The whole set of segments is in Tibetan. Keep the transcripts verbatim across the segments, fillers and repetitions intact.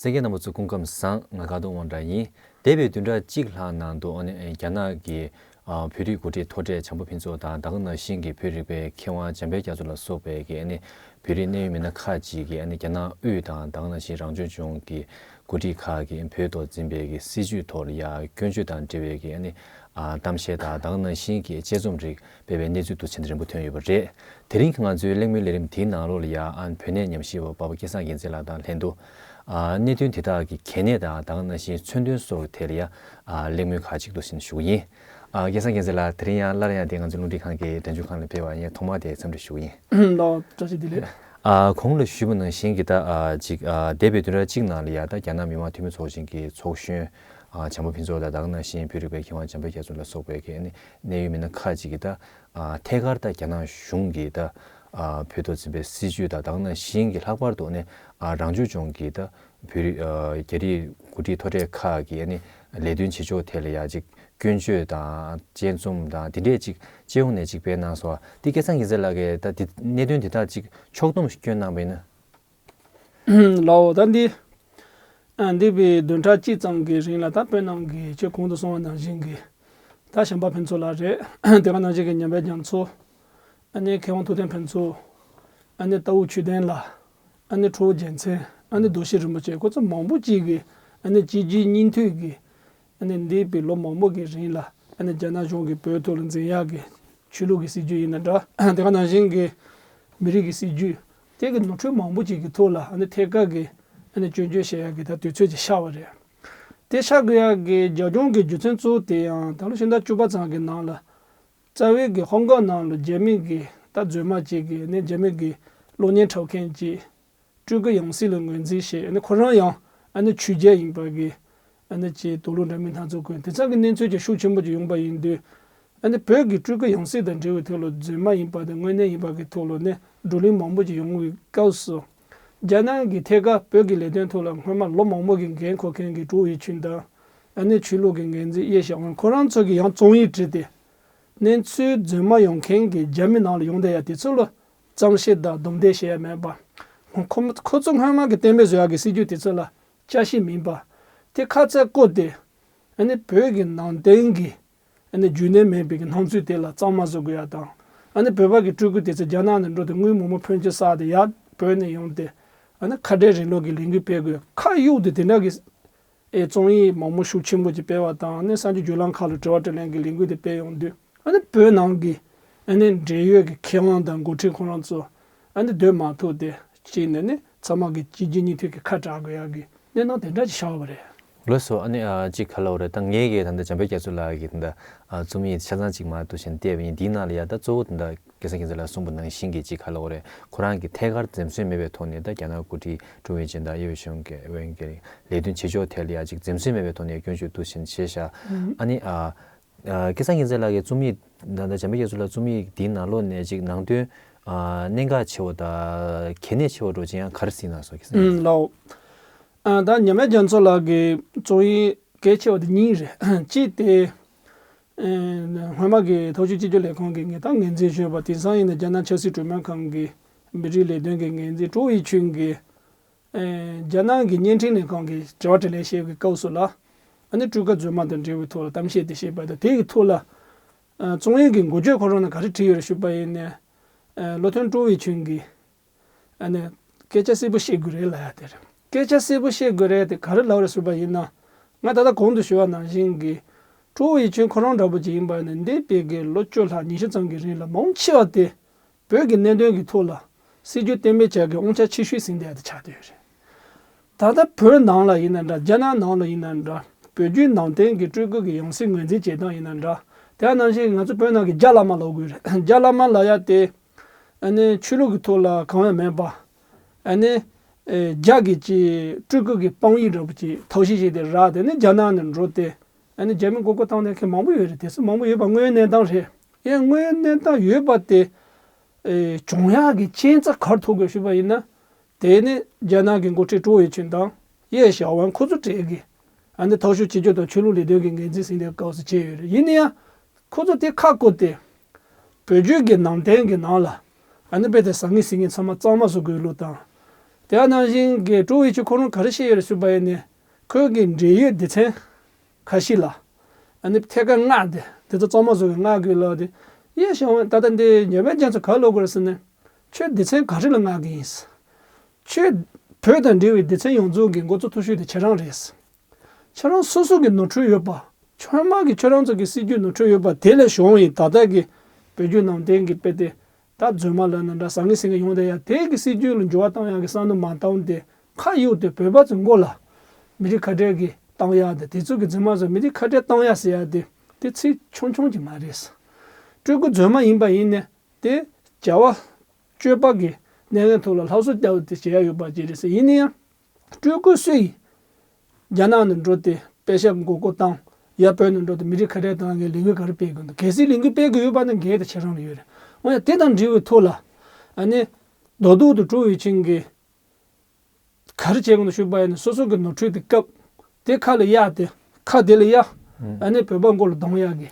གསན་མཁན་རྣམ་པ་ཚོ་སྐུ་ཁམས་བཟང་། ང་ཀ་ཏོ་དབང་གྲགས་ཡིན། འདས་པའི་བདུན་ཕྲག་གཅིག་ལྷག་ནང་དུ་ཨ་ནི་རྒྱ་ནག་གི་ཨ་བོད་རིགས་འགོ་ཁྲིད་མཐོ་གྲས་བྱམས་པ་ཕུན་ཚོགས་དང་ད་ག་ནང་བཞིན་གྱི་བོད་རིག་པའི་མཁས་དབང་འཇམ་དཔལ་རྒྱ་མཚོ་ལ་སོགས་པའི་གི་ཨ་ནི་བོད་རིགས་གནད་ཡོད་མི་སྣ་ཁག་ཅིག་གིས་ཨ་ནི་རྒྱ་ནག་དབུས་དང་ད་ག་ནང་བཞིན་རང་སྐྱོང་ལྗོངས་ཀྱི་འགོ་ཁྲིད་ཁག་གིས་བོད་ཐོག་འཛིན་པའི་གི་སྲིད་བྱུས་ཐོག་ལ་ཡ་སྐྱོན་བརྗོད་དང་འབྲེལ་བའི་གི་ཨ་ནི་ཨ་གཏམ་བཤད་དང་ད་ག་ནང་བཞིན་གྱི་དཔྱད་རྩོམ་རིགས་སྤེལ་བའི་གནས་ཚུལ་དུ་ཆེན་རིམ་པ་ཐོན་ཡོད་པ་རེད། དེ་རིང་གི་ང་ཚོའི་གླེང་མོལ་ལས་རིམ་དེའི་ནང་ལོགས་ལ་ཡ་ཨ་ནི་བོད་གནས་ཉམས་ཞིབ་པ་པ་སྐལ་བཟང་རྒྱལ་མཚན་ལགས་དང་ལྷན་དུ་ཨ་གནད་དོན་དེ་དག་གི་གལ་གནད་དང་ད་ག་ནང་བཞིན་མཚོན་དོན་སོགས་ཐད་ལ་ཡ་ཨ་གླེང་མོལ་ཁག་ཅིག་འདུག་ཟེར་ཞུ་གི་ཡིན། ཨ་སྐལ་བཟང་རྒྱལ་མཚན་ལགས་དེ་རིང་ཡང་སླར་ཡང་དེ་ང་ཚོ་རླུང་འཕྲིན་ཁང་གི་འགྲན་བསྡུར་ཁང་ལ་ཕེབས་པ་ཡིན་ཐོག་མར་དེ་འཚམས་འདྲི་ཞུ་གི་ཡིན། ལགས་བཀྲ་ཤིས་བདེ་ལེགས། ཨ་གོང་ལ་ཞུས་པ་ནང་བཞིན་གྱི་ད་ཨ་ཅིག་ཨ་འདས་པའི་བདུན་ཕྲག་གཅིག་ནང་ལ་ཡ་ད་རྒྱ་ནག་མི་དམངས་འཐུས་མི་ཚོགས་ཆེན་གྱི་ཚོགས་གཞོན་ཨ་བྱམས་པ་ཕུན་ཚོགས་དང་ད་ག་ནང་བཞིན་བོད་རིག་པའི་མཁས་དབང་འཇམ་དཔལ་རྒྱ་མཚོ་ལ་སོགས་པའི་གི་ཨ་ནི་གནད་ཡོད་མི་སྣ་ཁག་ཅིག་གིས་ད་ཨ་ཐད་ཀར་ད་རྒྱ་ནག་གཞུང་གིས་ད་ཨ་བོད་ཐོག་འཛིན་པའི་སྲིད་བྱུས་དང་ད་ག་ནང་བཞིན་གྱི་ལྷག་པར་དུ་ནི་ཨ་རང་སྐྱོང་ལྗོངས་ཀྱི་ད་བོད་རིགས་ཨ་རྒྱ་རིགས་འགོ་ཁྲིད་མཐོ་གྲས་ཁག་གིས་ཨ་ནི་ལས་དོན་བྱེད་ཕྱོགས་ཐད་ལ་ཡ་ཅིག་སྐྱོན་བརྗོད་དང་དཔྱད་རྩོམ་དང་དེ་འདྲས་ཅིག་སྤྱི་ཡོངས་ནས་ཅིག་སྤེལ་གནང་སོང་། དེ་སྐལ་བཟང་རྒྱལ་མཚན་ལགས་ཀྱིས་ད་དེ་གནད་དོན་དེ་དག་ཅིག་ཕྱོགས་བསྡོམས་ཤིག་བསྐྱོན་གནང་བ་ཡིན་ན། ལའོ་ད་འདི། ཨ་འདས་པའི་བདུན་ཕྲག་གཅིག་ཙམ་གྱི་རིང་ལ་ད་བོད་ནང་གི་ཁྱེད་གོང་དུ་གསུངས་པ་ནང་བཞིན་གྱི་ད་བྱམས་པ་ཕུན་ཚོགས་ལགས་རེད། དེ་ག་ནང་བཞིན་གྱི་འཇམ་དཔལ་རྒྱ་མཚོ། ཨ་ནི་མཁས་དབང་ཐུབ་བསྟན་ཕུན་ཚོགས། ཨ་ནི་རྟའུ་ཆོས་ལྡན་ལགས། ཨ་ནི་ཁྲོ་བོ་རྒྱལ་མཚན། ཨ་ནི་རྡོ་ཤེས་རིན་པོ་ཆེ་ཁོ་ཚོ་མང་པོ་ཅིག་གིས་ཨ་ནི་གཅིག་རྗེས་གཉིས་མཐུད་ཀྱིས། ཨ་ནི་འདས་པའི་ལོ་མང་པོ་གི་རིང་ལ་ཨ་ནི་རྒྱ་ནག་གཞུང་གིས་བོད་ཐོག་ལ་འཛིན་ཡག་གི་ཆོས་ལུགས་ཀྱི་སྲིད་བྱུས་ཡིན་ན་འདྲ། དེ་ག་ནང་བཞིན་གྱི་མི་རིགས་ཀྱི་སྲིད་བྱུས་དེ་གི་ནོར་འཁྲུལ་མང་པོ་ཅིག་གི་ཐོག་ལ་ཨ་ནི་ཐད་ཀར་གྱི་ཨ་ནི་སྐྱོན་བརྗོད་བྱེད་ཡག་གི་ད་དུས་ཚོད་ཅིག་ཤར་བ་རེད། དེ་ཤར་དགོས་ཡག་གི་རྒྱབ་ལྗོངས་ཀྱི་རྒྱུ་མཚན་གཙོ་བོ་དེ་ཡང་ད་ལོ་ཕྱི་ཟླ་བཅུ་པ་ཙམ་གྱི་ནང་ལ་རྩ་བའི་གི་ཧོང་ཀོང་ནང་ལ་རྒྱ་མི་གི་ད་རྫུན་མ་ཅིག་གིས་ཨ་ནི་རྒྱ་མི་གི་གློག་བརྙན་འཁྲབ་མཁན་ཅིག་སྤྲུལ་སྐུ་ཡང་སྲིད་ལ་ངོས་འཛིན་བྱས་ཨ་ནི་ཁོ་རང་ཡང་ཨ་ནི་ཆོས་རྒྱལ་ཡིན་པ་གི་ཨ་ནི་ཅིག་དུག་ལོག་འདྲ་མིན་སྣ་ཚོགས་བཀོད་དེ་ཚོ་གི་གནས་ཚུལ་ཅིག་ཤུགས་ཆེན་པོ་ཅིག་ཡོང་པ་ཡིན་དུས། ཨ་ནི་བོད་ཀྱི་སྤྲུལ་སྐུ་ཡང་སྲིད་དང་འབྲེལ་བའི་ཐོག་ལ་རྫུན་མ་ཡིན་པ་དང་དངོས་གནས་ཡིན་པ་གི་ཐོག་ལ་ནི་བགྲོ་གླེང་མང་པོ་ཅིག་ཡོང་བའི་སྐབས་སུ། རྒྱ་ནག་གིས་ཐད་ཀར་བོད་ཀྱི་ལས་དོན་ཐོག་ལ་སྔོན་མ་ལོ་མང་པོ་གི་འགན་འཁུར་མཁན་གྱི་ཀྲུའུ་ཝེ་ཆུན་དང་། ཨ་ནི་ཆོས་ལུགས་ཀྱི་འགན་འཛིན་ཡེ་ཞའོ་ཝེན་ཁོ་རང་ཚོ་གིས་ཡང་རྩོམ་ཡིག་བྲིས་ཏེ། གནས་ཚུལ་རྫུན་མ་ཡོང་མཁན་གྱི་རྒྱ་མི་ནང་ལ་ཡོང་བསྡད་ཡ་དེ་ཚོ་ལ་གཙང་བཤེར་དང་རྡུང་རྡེག་བྱེད་ཡ་མེད་པ། ཁོ་ཁོ་ཚོ་སྔོན་མ་གི་གཏན་འབེབས་བཟོ་ཡ་གི་སྲིད་ཇུས་དེ་ཚོ་ལ་བསྐྱར་ཞིབ་མིན་པ། དེ་ཁ་ཚ་བསྐོར་ཏེ། ཨ་ནི་བོད་ཀྱི་ནང་བསྟན་གྱི་ཨ་ནི་རྒྱུན་གནས་མེད་པའི་གི་སྣང་ཚུལ་དེ་ལ་གཙང་མ་བཟོ་དགོས་ཡ་དང་། ཨ་ནི་བོད་པ་གི་སྤྲུལ་སྐུ་དེ་ཚོ་རྒྱ་ནག་ནས་འགྲོ་དེ་དངུལ་མང་པོ་ཕོན་ཆེ་བསགས་ཏེ་ཡར་བོད་ནས་ཡོང་སྟེ། ཨ་ནི་ཁ་བྲལ་རིང་ལུགས་ཀྱི་ལས་འགུལ་སྤེལ་དགོས་ཁ་གཡུག་ཏེ་དེ་འདྲ་གི་ཨེ་རྩོམ་ཡིག་མང་པོ་ཤུགས་ཆེན་པོ་ཅིག་སྤེལ་བ་དང་ཨ་ནི་གསར་འགྱུར་བརྒྱུད་ལམ་ཁག་ལ་དྲི་བ་དྲིས་ལན་གྱི་ལས་འགུལ་དེ་སྤེལ་ཡོང་དུས། ཨ་ནི་བོད་ནང་གི་ཨ་ནི་འབྲེལ་ཡོད་ཀྱི་མཁས་དབང་དང་འགོ་ཁྲིད་ཁོ་རང་ཚོ་ཨ་ནི་སྡོད་མ་ཐུབ་སྟེ་གཅིག་ནས་ནི་ཚང་མ་གི་གཅིག་རྗེས་གཉིས་མཐུད་ཀྱི་ཁ་གྲག་དགོས་ཡག་གི་གནས་སྟངས་དེ་འདྲ་ཅིག་ཤར་བ་རེད། ལགས་སོ། ཨ་ནི་ཨ་གཅིག་ག་ལབ་དགོས་རེད། ད་ངས་གི་ད་ལྟ་འཇམ་དཔལ་རྒྱ་མཚོ་ལགས་ཀྱི་ད་ལྟ་ཨ་རྩོམ་ཡིག་ཆ་ཚང་གཅིག་མར་འདུག་བྱས་ནས་བལྟས་པ་ཡིན། འདིའི་ནང་ལ་ཡ་ད་གཙོ་བོ་ད་ལྟ་སྐལ་བཟང་རྒྱལ་མཚན་ལགས་གསུངས་པ་ནང་བཞིན་གྱི་གཅིག་ག་ལབ་དགོས་རེད། ཁོ་རང་གིས་ཐད་ཀར་འཛེམ་ཟོན་མེད་པའི་ཐོག་ནས་ད་རྒྱ་ནག་འགོ་ཁྲིད་ཀྲུའུ་ཝེ་ཆུན་དང་ཡེ་ཝེ་ཤུང་གི་ཝེན་གྱི་ལས་དོན་བྱེད་ཕྱོགས་ཐད་ལ་ཡ་གཅིག་འཛེམ་ཟོན་མེད་པའི་ཐོག་ནས་སྐྱོན་བརྗོད་འདུག་བྱས་ནས་བྱས་ཤག་ཨ་ནི་ཨ། ཨ་སྐལ་བཟང་རྒྱལ་མཚན་ལགས་ཀྱི་རྩོམ་ཡིག་ད་ལྟ་འཇམ་དཔལ་རྒྱ་མཚོ་ལགས་རྩོམ་ཡིག་འདིའི་ནང་ལོགས་ནས་ཅིག་ནང་དོན་ཨ་གནད་འགག་ཆེ་བ་དང་གལ་གནད་ཆེ་བ་འདྲ་ཅིག་ཡང་ག་རེ་གཟིགས་གནང་སོང་། སྐལ་བཟང་རྒྱལ་མཚན། ལགས། ཨ་ད་འཇམ་དཔལ་རྒྱ་མཚོ་ལགས་ཀྱི་རྩོམ་ཡིག་གལ་ཆེ་བ་དེ་གཉིས་རེད། གཅིག་དེ་ཨ་སྔོན་མ་གི་ཐོག་ཤོས་སྤྱི་སྤྱོད་ལས་ཁུངས་ཀྱི་ངས་ད་འགན་འཛིན་བྱས་པ་དེང་སང་ཡིན་ན་རྒྱ་ནག་ཆབ་སྲིད་གྲོས་མོལ་ཁང་གི་མི་རིགས་ལས་དོན་གྱི་འགན་འཛིན་ཀྲུའུ་ཝེ་ཆུན་གྱིས། ཨེ་རྒྱ་ནག་གི་བརྙན་འཕྲིན་ལས་ཁང་གིས་དྲི་བ་དྲིས་ལན་བྱེད་པའི་སྐབས་སུ་ལ། ཨ་ནི་སྤྲུལ་སྐུ་རྫུན་མ་དང་འབྲེལ་བའི་ཐོག་ལ་གཏམ་བཤད་དེ་བྱས་པ་དང་དེ་ཡི་ཐོག་ལ། ཨ་རྩོམ་ཡིག་གི་འགོ་བརྗོད་ཁོ་རང་ནས་ག་རེ་བྲིས་ཡོད་རེད་ཞུས་པ་ཡིན་ན། ཨ་བློ་མཐུན་ཀྲུའུ་ཝེ་ཆུན་གྱིས། ཨ་ནི་སྐད་ཆ་གསལ་པོ་བཤད་དགོས་རེད་ལབ་ཡ་དེ་རེད། སྐད་ཆ་གསལ་པོ་བཤད་དགོས་རེད་དེ་ག་རེ་ལབ་རེད་ཞུས་པ་ཡིན་ན། ང་ད་ལྟ་གོང་དུ་ཞུས་པ་ནང་བཞིན་གྱི། ཀྲུའུ་ཝེ་ཆུན་ཁོ་རང་འདྲ་པོ་ཅིག་ཡིན་པ་ཡིན་ན་འདས་པའི་གི་ལོ་བཅུ་ལྷག་ཉི་ཤུ་ཙམ་གྱི་རིང་ལ་མང་ཆེ་བ་དེ། བོད་ཀྱི་གནད་དོན་གྱི་ཐོག་ལ་སྲིད་ཇུས་གཏན་འབེབས་བྱ་དགོས་དབང་ཆ་ཆེ་ཤོས་ཟིན་བསྡད་དེ་ཆགས་བསྡད་ཡོད་རེད། ད་ལྟ་བོད་ནང་ལ་ཡིན་ན་འདྲ། རྒྱ་ནག་ནང་ལ་ཡིན་ན་འདྲ། བོད་བརྒྱུད་ནང་བསྟན་གྱི་སྤྲུལ་སྐུ་གི་ཡང་སྲིད་ངོས་འཛིན་བྱེད་སྟངས་ཡིན་ན་འདྲ། དེ་ནང་བཞིན་ང་ཚོ་བོད་ནང་གི་རྒྱ་བླ་མ་ལབ་དགོས་རེད། རྒྱ་བླ་མ་ལབ་ཡ་དེ་ཨ་ནི་ཆོས་ལུགས་ཀྱི་ཐོག་ལ་གང་ཡང་མེད་པ། ཨ་ནི་ཨེ་རྒྱ་གི་ཅིག་སྤྲུལ་སྐུ་གི་དཔང་ཡིག་འདྲ་པོ་ཅིག་ཐབས་ཤེས་བྱས་ཏེ་རག་དེ་ནི་རྒྱ་ནག་ནས་འགྲོ་སྟེ། ཨ་ནི་རྒྱ་མི་མགོ་སྐོར་བཏང་མཁན་མང་པོ་ཡོད་རེད། དེ་ཚོ་མང་པོ་ཡོད་པ་དངོས་ཡོད་གནས་སྟངས་རེད། ཡང་དངོས་ཡོད་གནས་སྟངས་ཡོད་པ་དེ། ཨེ་སྦྱོང་ཡག་གི་རྐྱེན་རྩ་ག་རེ་ཐུག་དགོས་ཞུས་པ་ཡིན་ན། དེ་ནི་རྒྱ་ནག་གི་འགོ་ཁྲིད་ཀྲུའུ་ཝེ་ཆུན་དང་ཡེ་ཞའོ་ཝན་ཁོ་ཚོ་གྲས་ཀྱིས་ཨ་ནི་ཐོག་ཤོས་སྤྱི་སྤྱོད་དང་ཆོས་ལུགས་ལས་དོན་གྱི་འགན་འཛིན་ཟིན་པའི་སྐབས་སུ་བྱས་ཡོད་རེད། ཡིན་ན་ཡང་ཁོ་ཚོ་དེ་ཁག་བཀོད་དེ། བོད་བརྒྱུད་ཀྱི་ནང་བསྟན་གྱི་ནང་ལ་ཨ་ནི་དཔེ་དེ་ཟང་ངེ་ཟིང་ངེ་ཚང་མ་གཙང་མ་བཟོ་དགོས་ལུགས་དང་། དེ་ནང་བཞིན་གྱི་ཀྲུའུ་ཝེ་ཆུན་ཁོ་རང་ག་རེ་བཤད་ཡོད་རེད་ཟེར་བ་ཡིན་ན། ཁོའི་གི་འབྲེལ་ཡོད་སྡེ་ཚན་ཁ་ཤས་ལ། ཨ་ནི་ཐད་ཀར་མངགས་ཏེ་དེ་ཚོ་གཙང་མ་བཟོ་གི་མངགས་དགོས་ལབ་དེ། ཡེ་ཞང་ཝུན་ད་ལྟ་འདི་ཉེ་བའི་རྒྱ་མཚོ་ག་ལོག་དགོས་རེད་ཟེར་ན། ཁྱོད་སྡེ་ཚན་ག་རེ་ལ་མངགས་གི་ཡིན། ཁྱོད་བོད་དང་འབྲེལ་བའི་སྡེ་ཚན་ཡོངས་རྫོགས་ཀྱི་འགོ་གཙོ་མཐོ་ཤོས་དེ་ཁྱེད་རང་རེད། ཁྱེད་རང་སོ་སོ་གི་ནོར་འཁྲུལ་ཡོད་པ། ཁྱོད་མ་གི་ཁྱོད་རང་ཚོ་གི་སྲིད་ཇུས་ནོར་འཁྲུལ་ཡོད་པ་དེ་ལས་བྱུང་བའི་ད་ལྟ་གི་བོད་བརྒྱུད་ནང་བསྟན་གྱི་དཔེ་དེ། ད་རྫུན་མ་ལབ་ན་འདྲ་ཟང་ངེ་ཟིང་ངེ་ཡོང་བསྡད་ཡ་དེ་གི་སྲིད་ཇུས་ལ་འགྱུར་བ་གཏོང་ཡ་གི་བསམ་བློ་མ་བཏང་སྟེ་ཁ་གཡུག་སྟེ་བོད་པ་ཚོའི་མགོ་ལ་མི་རིགས་ཁ་བྲལ་གི་བཏང་ཡ་དེ་དེ་ཚོ་གི་རྫུན་མ་ཚོ་མི་རིགས་ཁ་བྲལ་བཏང་ཡ་ཟེར་ཡ་དེ་དེ་ཚིག་ཆུང་ཆུང་ཅིག་མ་རེད། སྤྲུལ་སྐུ་རྫུན་མ་ཡིན་པ་ཡིན་ནས་དེ་བྱ་བ་སྤྱོད་པ་གི་གནས་ངན་ཐོག་ལ་སླར་གསོ་རྒྱག་དེ་བྱེད་ཡ་ཡོད་པ་ཅིག་རེད་ཟེར། ཡིན་ན་ཡང་། སྤྲུལ་སྐུ་སུ་ཡིས་རྒྱ་ནག་ནས་འགྲོ་སྟེ་པེ་ཤག་མགོ་སྐོར་བཏང་། ཡ་བོད་ནས་འགྲོ་སྟེ་མི་རིགས་ཁ་བྲལ་བཏང་གི་ལས་འགུལ་ག་རེ་སྤེལ་དགོས་འདུག་གལ་སྲིད་ལས་འགུལ་སྤེལ་དགོས་ཡོད་པ་ན་འགན་དེ་ཁྱེད་རང་ལ་ཡོད་རེད། འོ་ཡ་དེ་དང་འབྲེལ་བའི་ཐོག་ལ། ཨ་ནི། རྡོག་རྡོག་ཏུ་ཀྲུའུ་ཝེ་ཆུན་གྱིས་ག་རེ་བྱེད་དགོས་འདུག་ཞུས་པ་ཡིན་ན་སོ་སོ་གི་ནོར་འཁྲུལ་དེ་སྐབས་དེ་ཁ་ལ་གཡར་ཏེ་ཁ་དེ་ལ་གཡར། ཨ་ནི་བོད་པ་མགོ་ལ་རྡུང་ཡག་གི་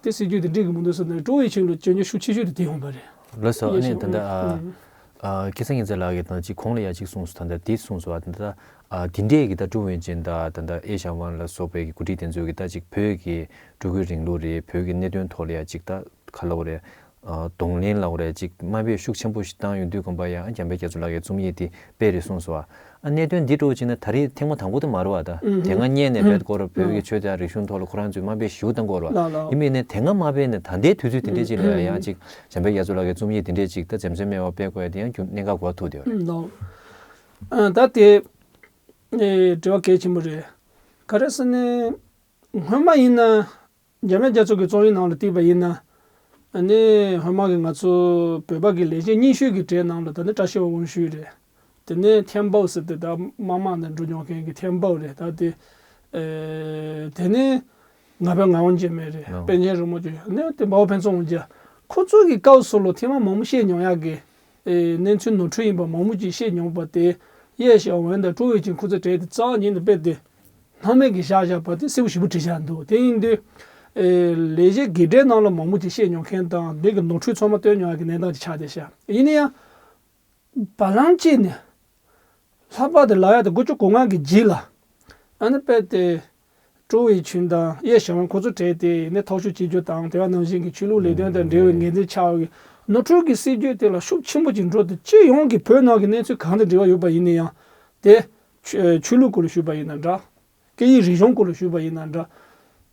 དེ་སྲིད་ཇུས་དེ་འགྲིག་གི་མི་འདུག་ཟེར་ནས་ཀྲུའུ་ཝེ་ཆུན་ལ་སྐྱོན་བརྗོད་ཤུགས་ཆེ་ཤོས་དེ་དེ་ཡོང་པ་རེད། ལགས་སོ། ཨ་ནི་ད་ལྟ་ཨ། ཨ། སྐལ་བཟང་སྙན་གྲགས་ལགས་ཀྱིས་ད་ཅིག་གོང་ལ་ཡ་ཅིག་གསུངས་སོང་། ད་ལྟ་དེ་གསུངས་སོང་བ། ད་ལྟ་ཨ། དེ་འདྲས་ཀྱི་ད་ཀྲུའུ་ཝེ་ཆུན་དང་ད་ལྟ་ཨེ་ཞང་ཝུན་ལ་སོགས་པའི་གི་འགོ་ཁྲིད་དེ་ཚོ་གི་ད་ཅིག་བོད་ཀྱི་སྤྲུལ་སྐུའི་རིང་ལུགས་རེད། བོད་ཀྱི་གནད་དོན་ཐོག་ལ་ཡ་ཅིག་ད་ག་ལབ་དགོས་རེད། ཨ། གདོང་ལེན་ལབ་དགོས་རེད། ཅིག་དམའ་འབེབས་ཤུགས་ཆེན་པོ་ཞིག་བཏང་ཡོང་དུས་ཙམ་པ་ཡ། ཨ། འཇམ་དཔལ་རྒྱ་མཚོ་ལགས་ཀྱི་རྩོམ་ཡིག་དེ་དཔེ་རེད་གསུངས་སོང་བ། ཨ། གནད་དོན་འདི་འདྲ་བོ་ཅིག་ན་ད་རེས་ཐེངས་མ་དང་པོ་དེ་མ་རེད་བ། ད་དེ་སྔ་སྔོན་ནས་བོད་སྐོར་བོད་ཀྱི་ཆོས་དང་རིག་གཞུང་ཐོག་ལ་ཁོ་རང་ཚོས་དམའ་འབེབས་ཞེ་པོ་བཏང་གི་ཡོད་རེད་བ། ལགས་ལགས། ཡིན་པས་ནས་དེ་སྔ་མ་དཔེར་ན་ད་ལྟའི་དུས་ཚོད་དེ་འདྲས་ཅིག་ལ་ཡ་ཡང་ཅིག་འཇམ་དཔལ་རྒྱ་མཚོ་ལགས་ཀྱི་རྩོམ་ཡིག་དེ་འདྲས་ཅིག་ད་འཛེམ་ཟོན་མེད་པར་སྤེལ་དགོས་ཡ་དེ་ཡང་རྒྱུ་གནད་འགག་གོ་ཐུག་བསྡད་ཡོད་རེད། ལགས། ཨ། ད་དེ་ཨེ་དྲི་བ་གལ་ཆེན་པོ་རེད། ག་རེ་ཟེར་ན། སྔོན་མ་ཡིན་ན། འཇམ་དཔལ་རྒྱ་མཚོ་གི་རྩོམ་ཡིག་ནང་ལ་བལྟས་པ་ཡིན་ན། ཨ་ནི་སྔོན་མ་གི་ང་ཚོ་བོད་པ་གི་ལས་བྱེད་རྙིང་ཤོས་ཀྱི་གྲས་ནང་ལ་ད་ནི་བཀྲ་ཤིས་པ་དབང་ཕྱུག་རེད། དེ་ནས་ཐེན་པའོ་ཟེར་ཏེ་ད་དམག་དམག་ནང་འགྲོ་མྱོང་མཁན་གྱི་ཐེན་པའོ་རེད། ད་དེ་ཨེ་དེ་ནས་ང་ཕོད་ངག་དབང་འཇིགས་མེད་རེད། ཨོ། པཎ་ཆེན་རིན་པོ་ཆེ། ཨ་ནི་དེ་འབའ་བོ་ཕུན་ཚོགས་དབང་རྒྱལ། ཁོ་ཚོ་གི་སྐབས་སུ་ལོ་ཐེངས་མ་མང་པོ་བཤད་མྱོང་ཡག་གི་ཨེ་གནས་ཚུལ་ནོར་འཁྲུལ་ཡིན་པ་མང་པོ་ཅིག་བཤད་མྱོང་བ་དེ། ཡེ་ཞང་ཝུན་དང་ཀྲུའུ་ཝེ་ཆུན་ཁོ་ཚོ་གྲས་དེ་རྩ་བ་ཉིད་ནས་དཔེ་དེ། སྣང་མེད་ཀྱིས་བཞག་བཞག་པ་དེ་གསལ་པོ་ཞེ་པོ་བྲིས་བཞག་འདུག་དེ་ཡིན་དུས། ཨེ་ལས་བྱེད་དགེ་གྲས་ནང་ལ་མང་པོ་ཅིག་བཤད་མྱོང་མཁན་དང་འདི་གི་ནོར་འཁྲུལ་ཚང་མ་བཏོན་མྱོང་ཡག་གི་གནས་སྟངས་ཅིག་ཆགས་བསྡད་ཤག་ཡིན་ན་ཡང་། བར་ལམ་གཅིག་ནས། ལྷག་པར་དུ་ལབ་ཡག་དེ་དགུ་བཅུ་གོ་ལྔ་གི་རྗེས་ལ། ཨ་ནི་དཔེ་དེ། ཀྲུའུ་ཝེ་ཆུན་དང་ཡེ་ཞང་ཝུན་ཁོ་ཚོ་གྲས་དེ་ནས་ཐོག་ཤོས་བྱེད་རྒྱུ་དང་དེ་བ་ནང་བཞིན་གྱི་ཆོས་ལུགས་ལས་དོན་དང་འབྲེལ་བའི་འགན་འཛིན་ཆགས་པའི་ནོར་འཁྲུལ་གྱི་སྲིད་ཇུས་དེ་ལ་ཤུགས་ཆེན་པོ་ཅིག་འགྲོ་དུས་སྤྱི་ཡོངས་ཀྱི་བོད་ནང་གི་གནས་ཚུལ་གང་དང་འབྲེལ་བ་ཡོད་པ་ཡིན་ན་ཡང་། དེ། ཆོས་ཆོས་ལུགས་སྐོར་ལ་ཞུས་པ་ཡིན་ན་འདྲ། སྐད་ཡིག་རིག་གཞུང་སྐོར་ལ་ཞུས་པ་ཡིན་ན་འདྲ།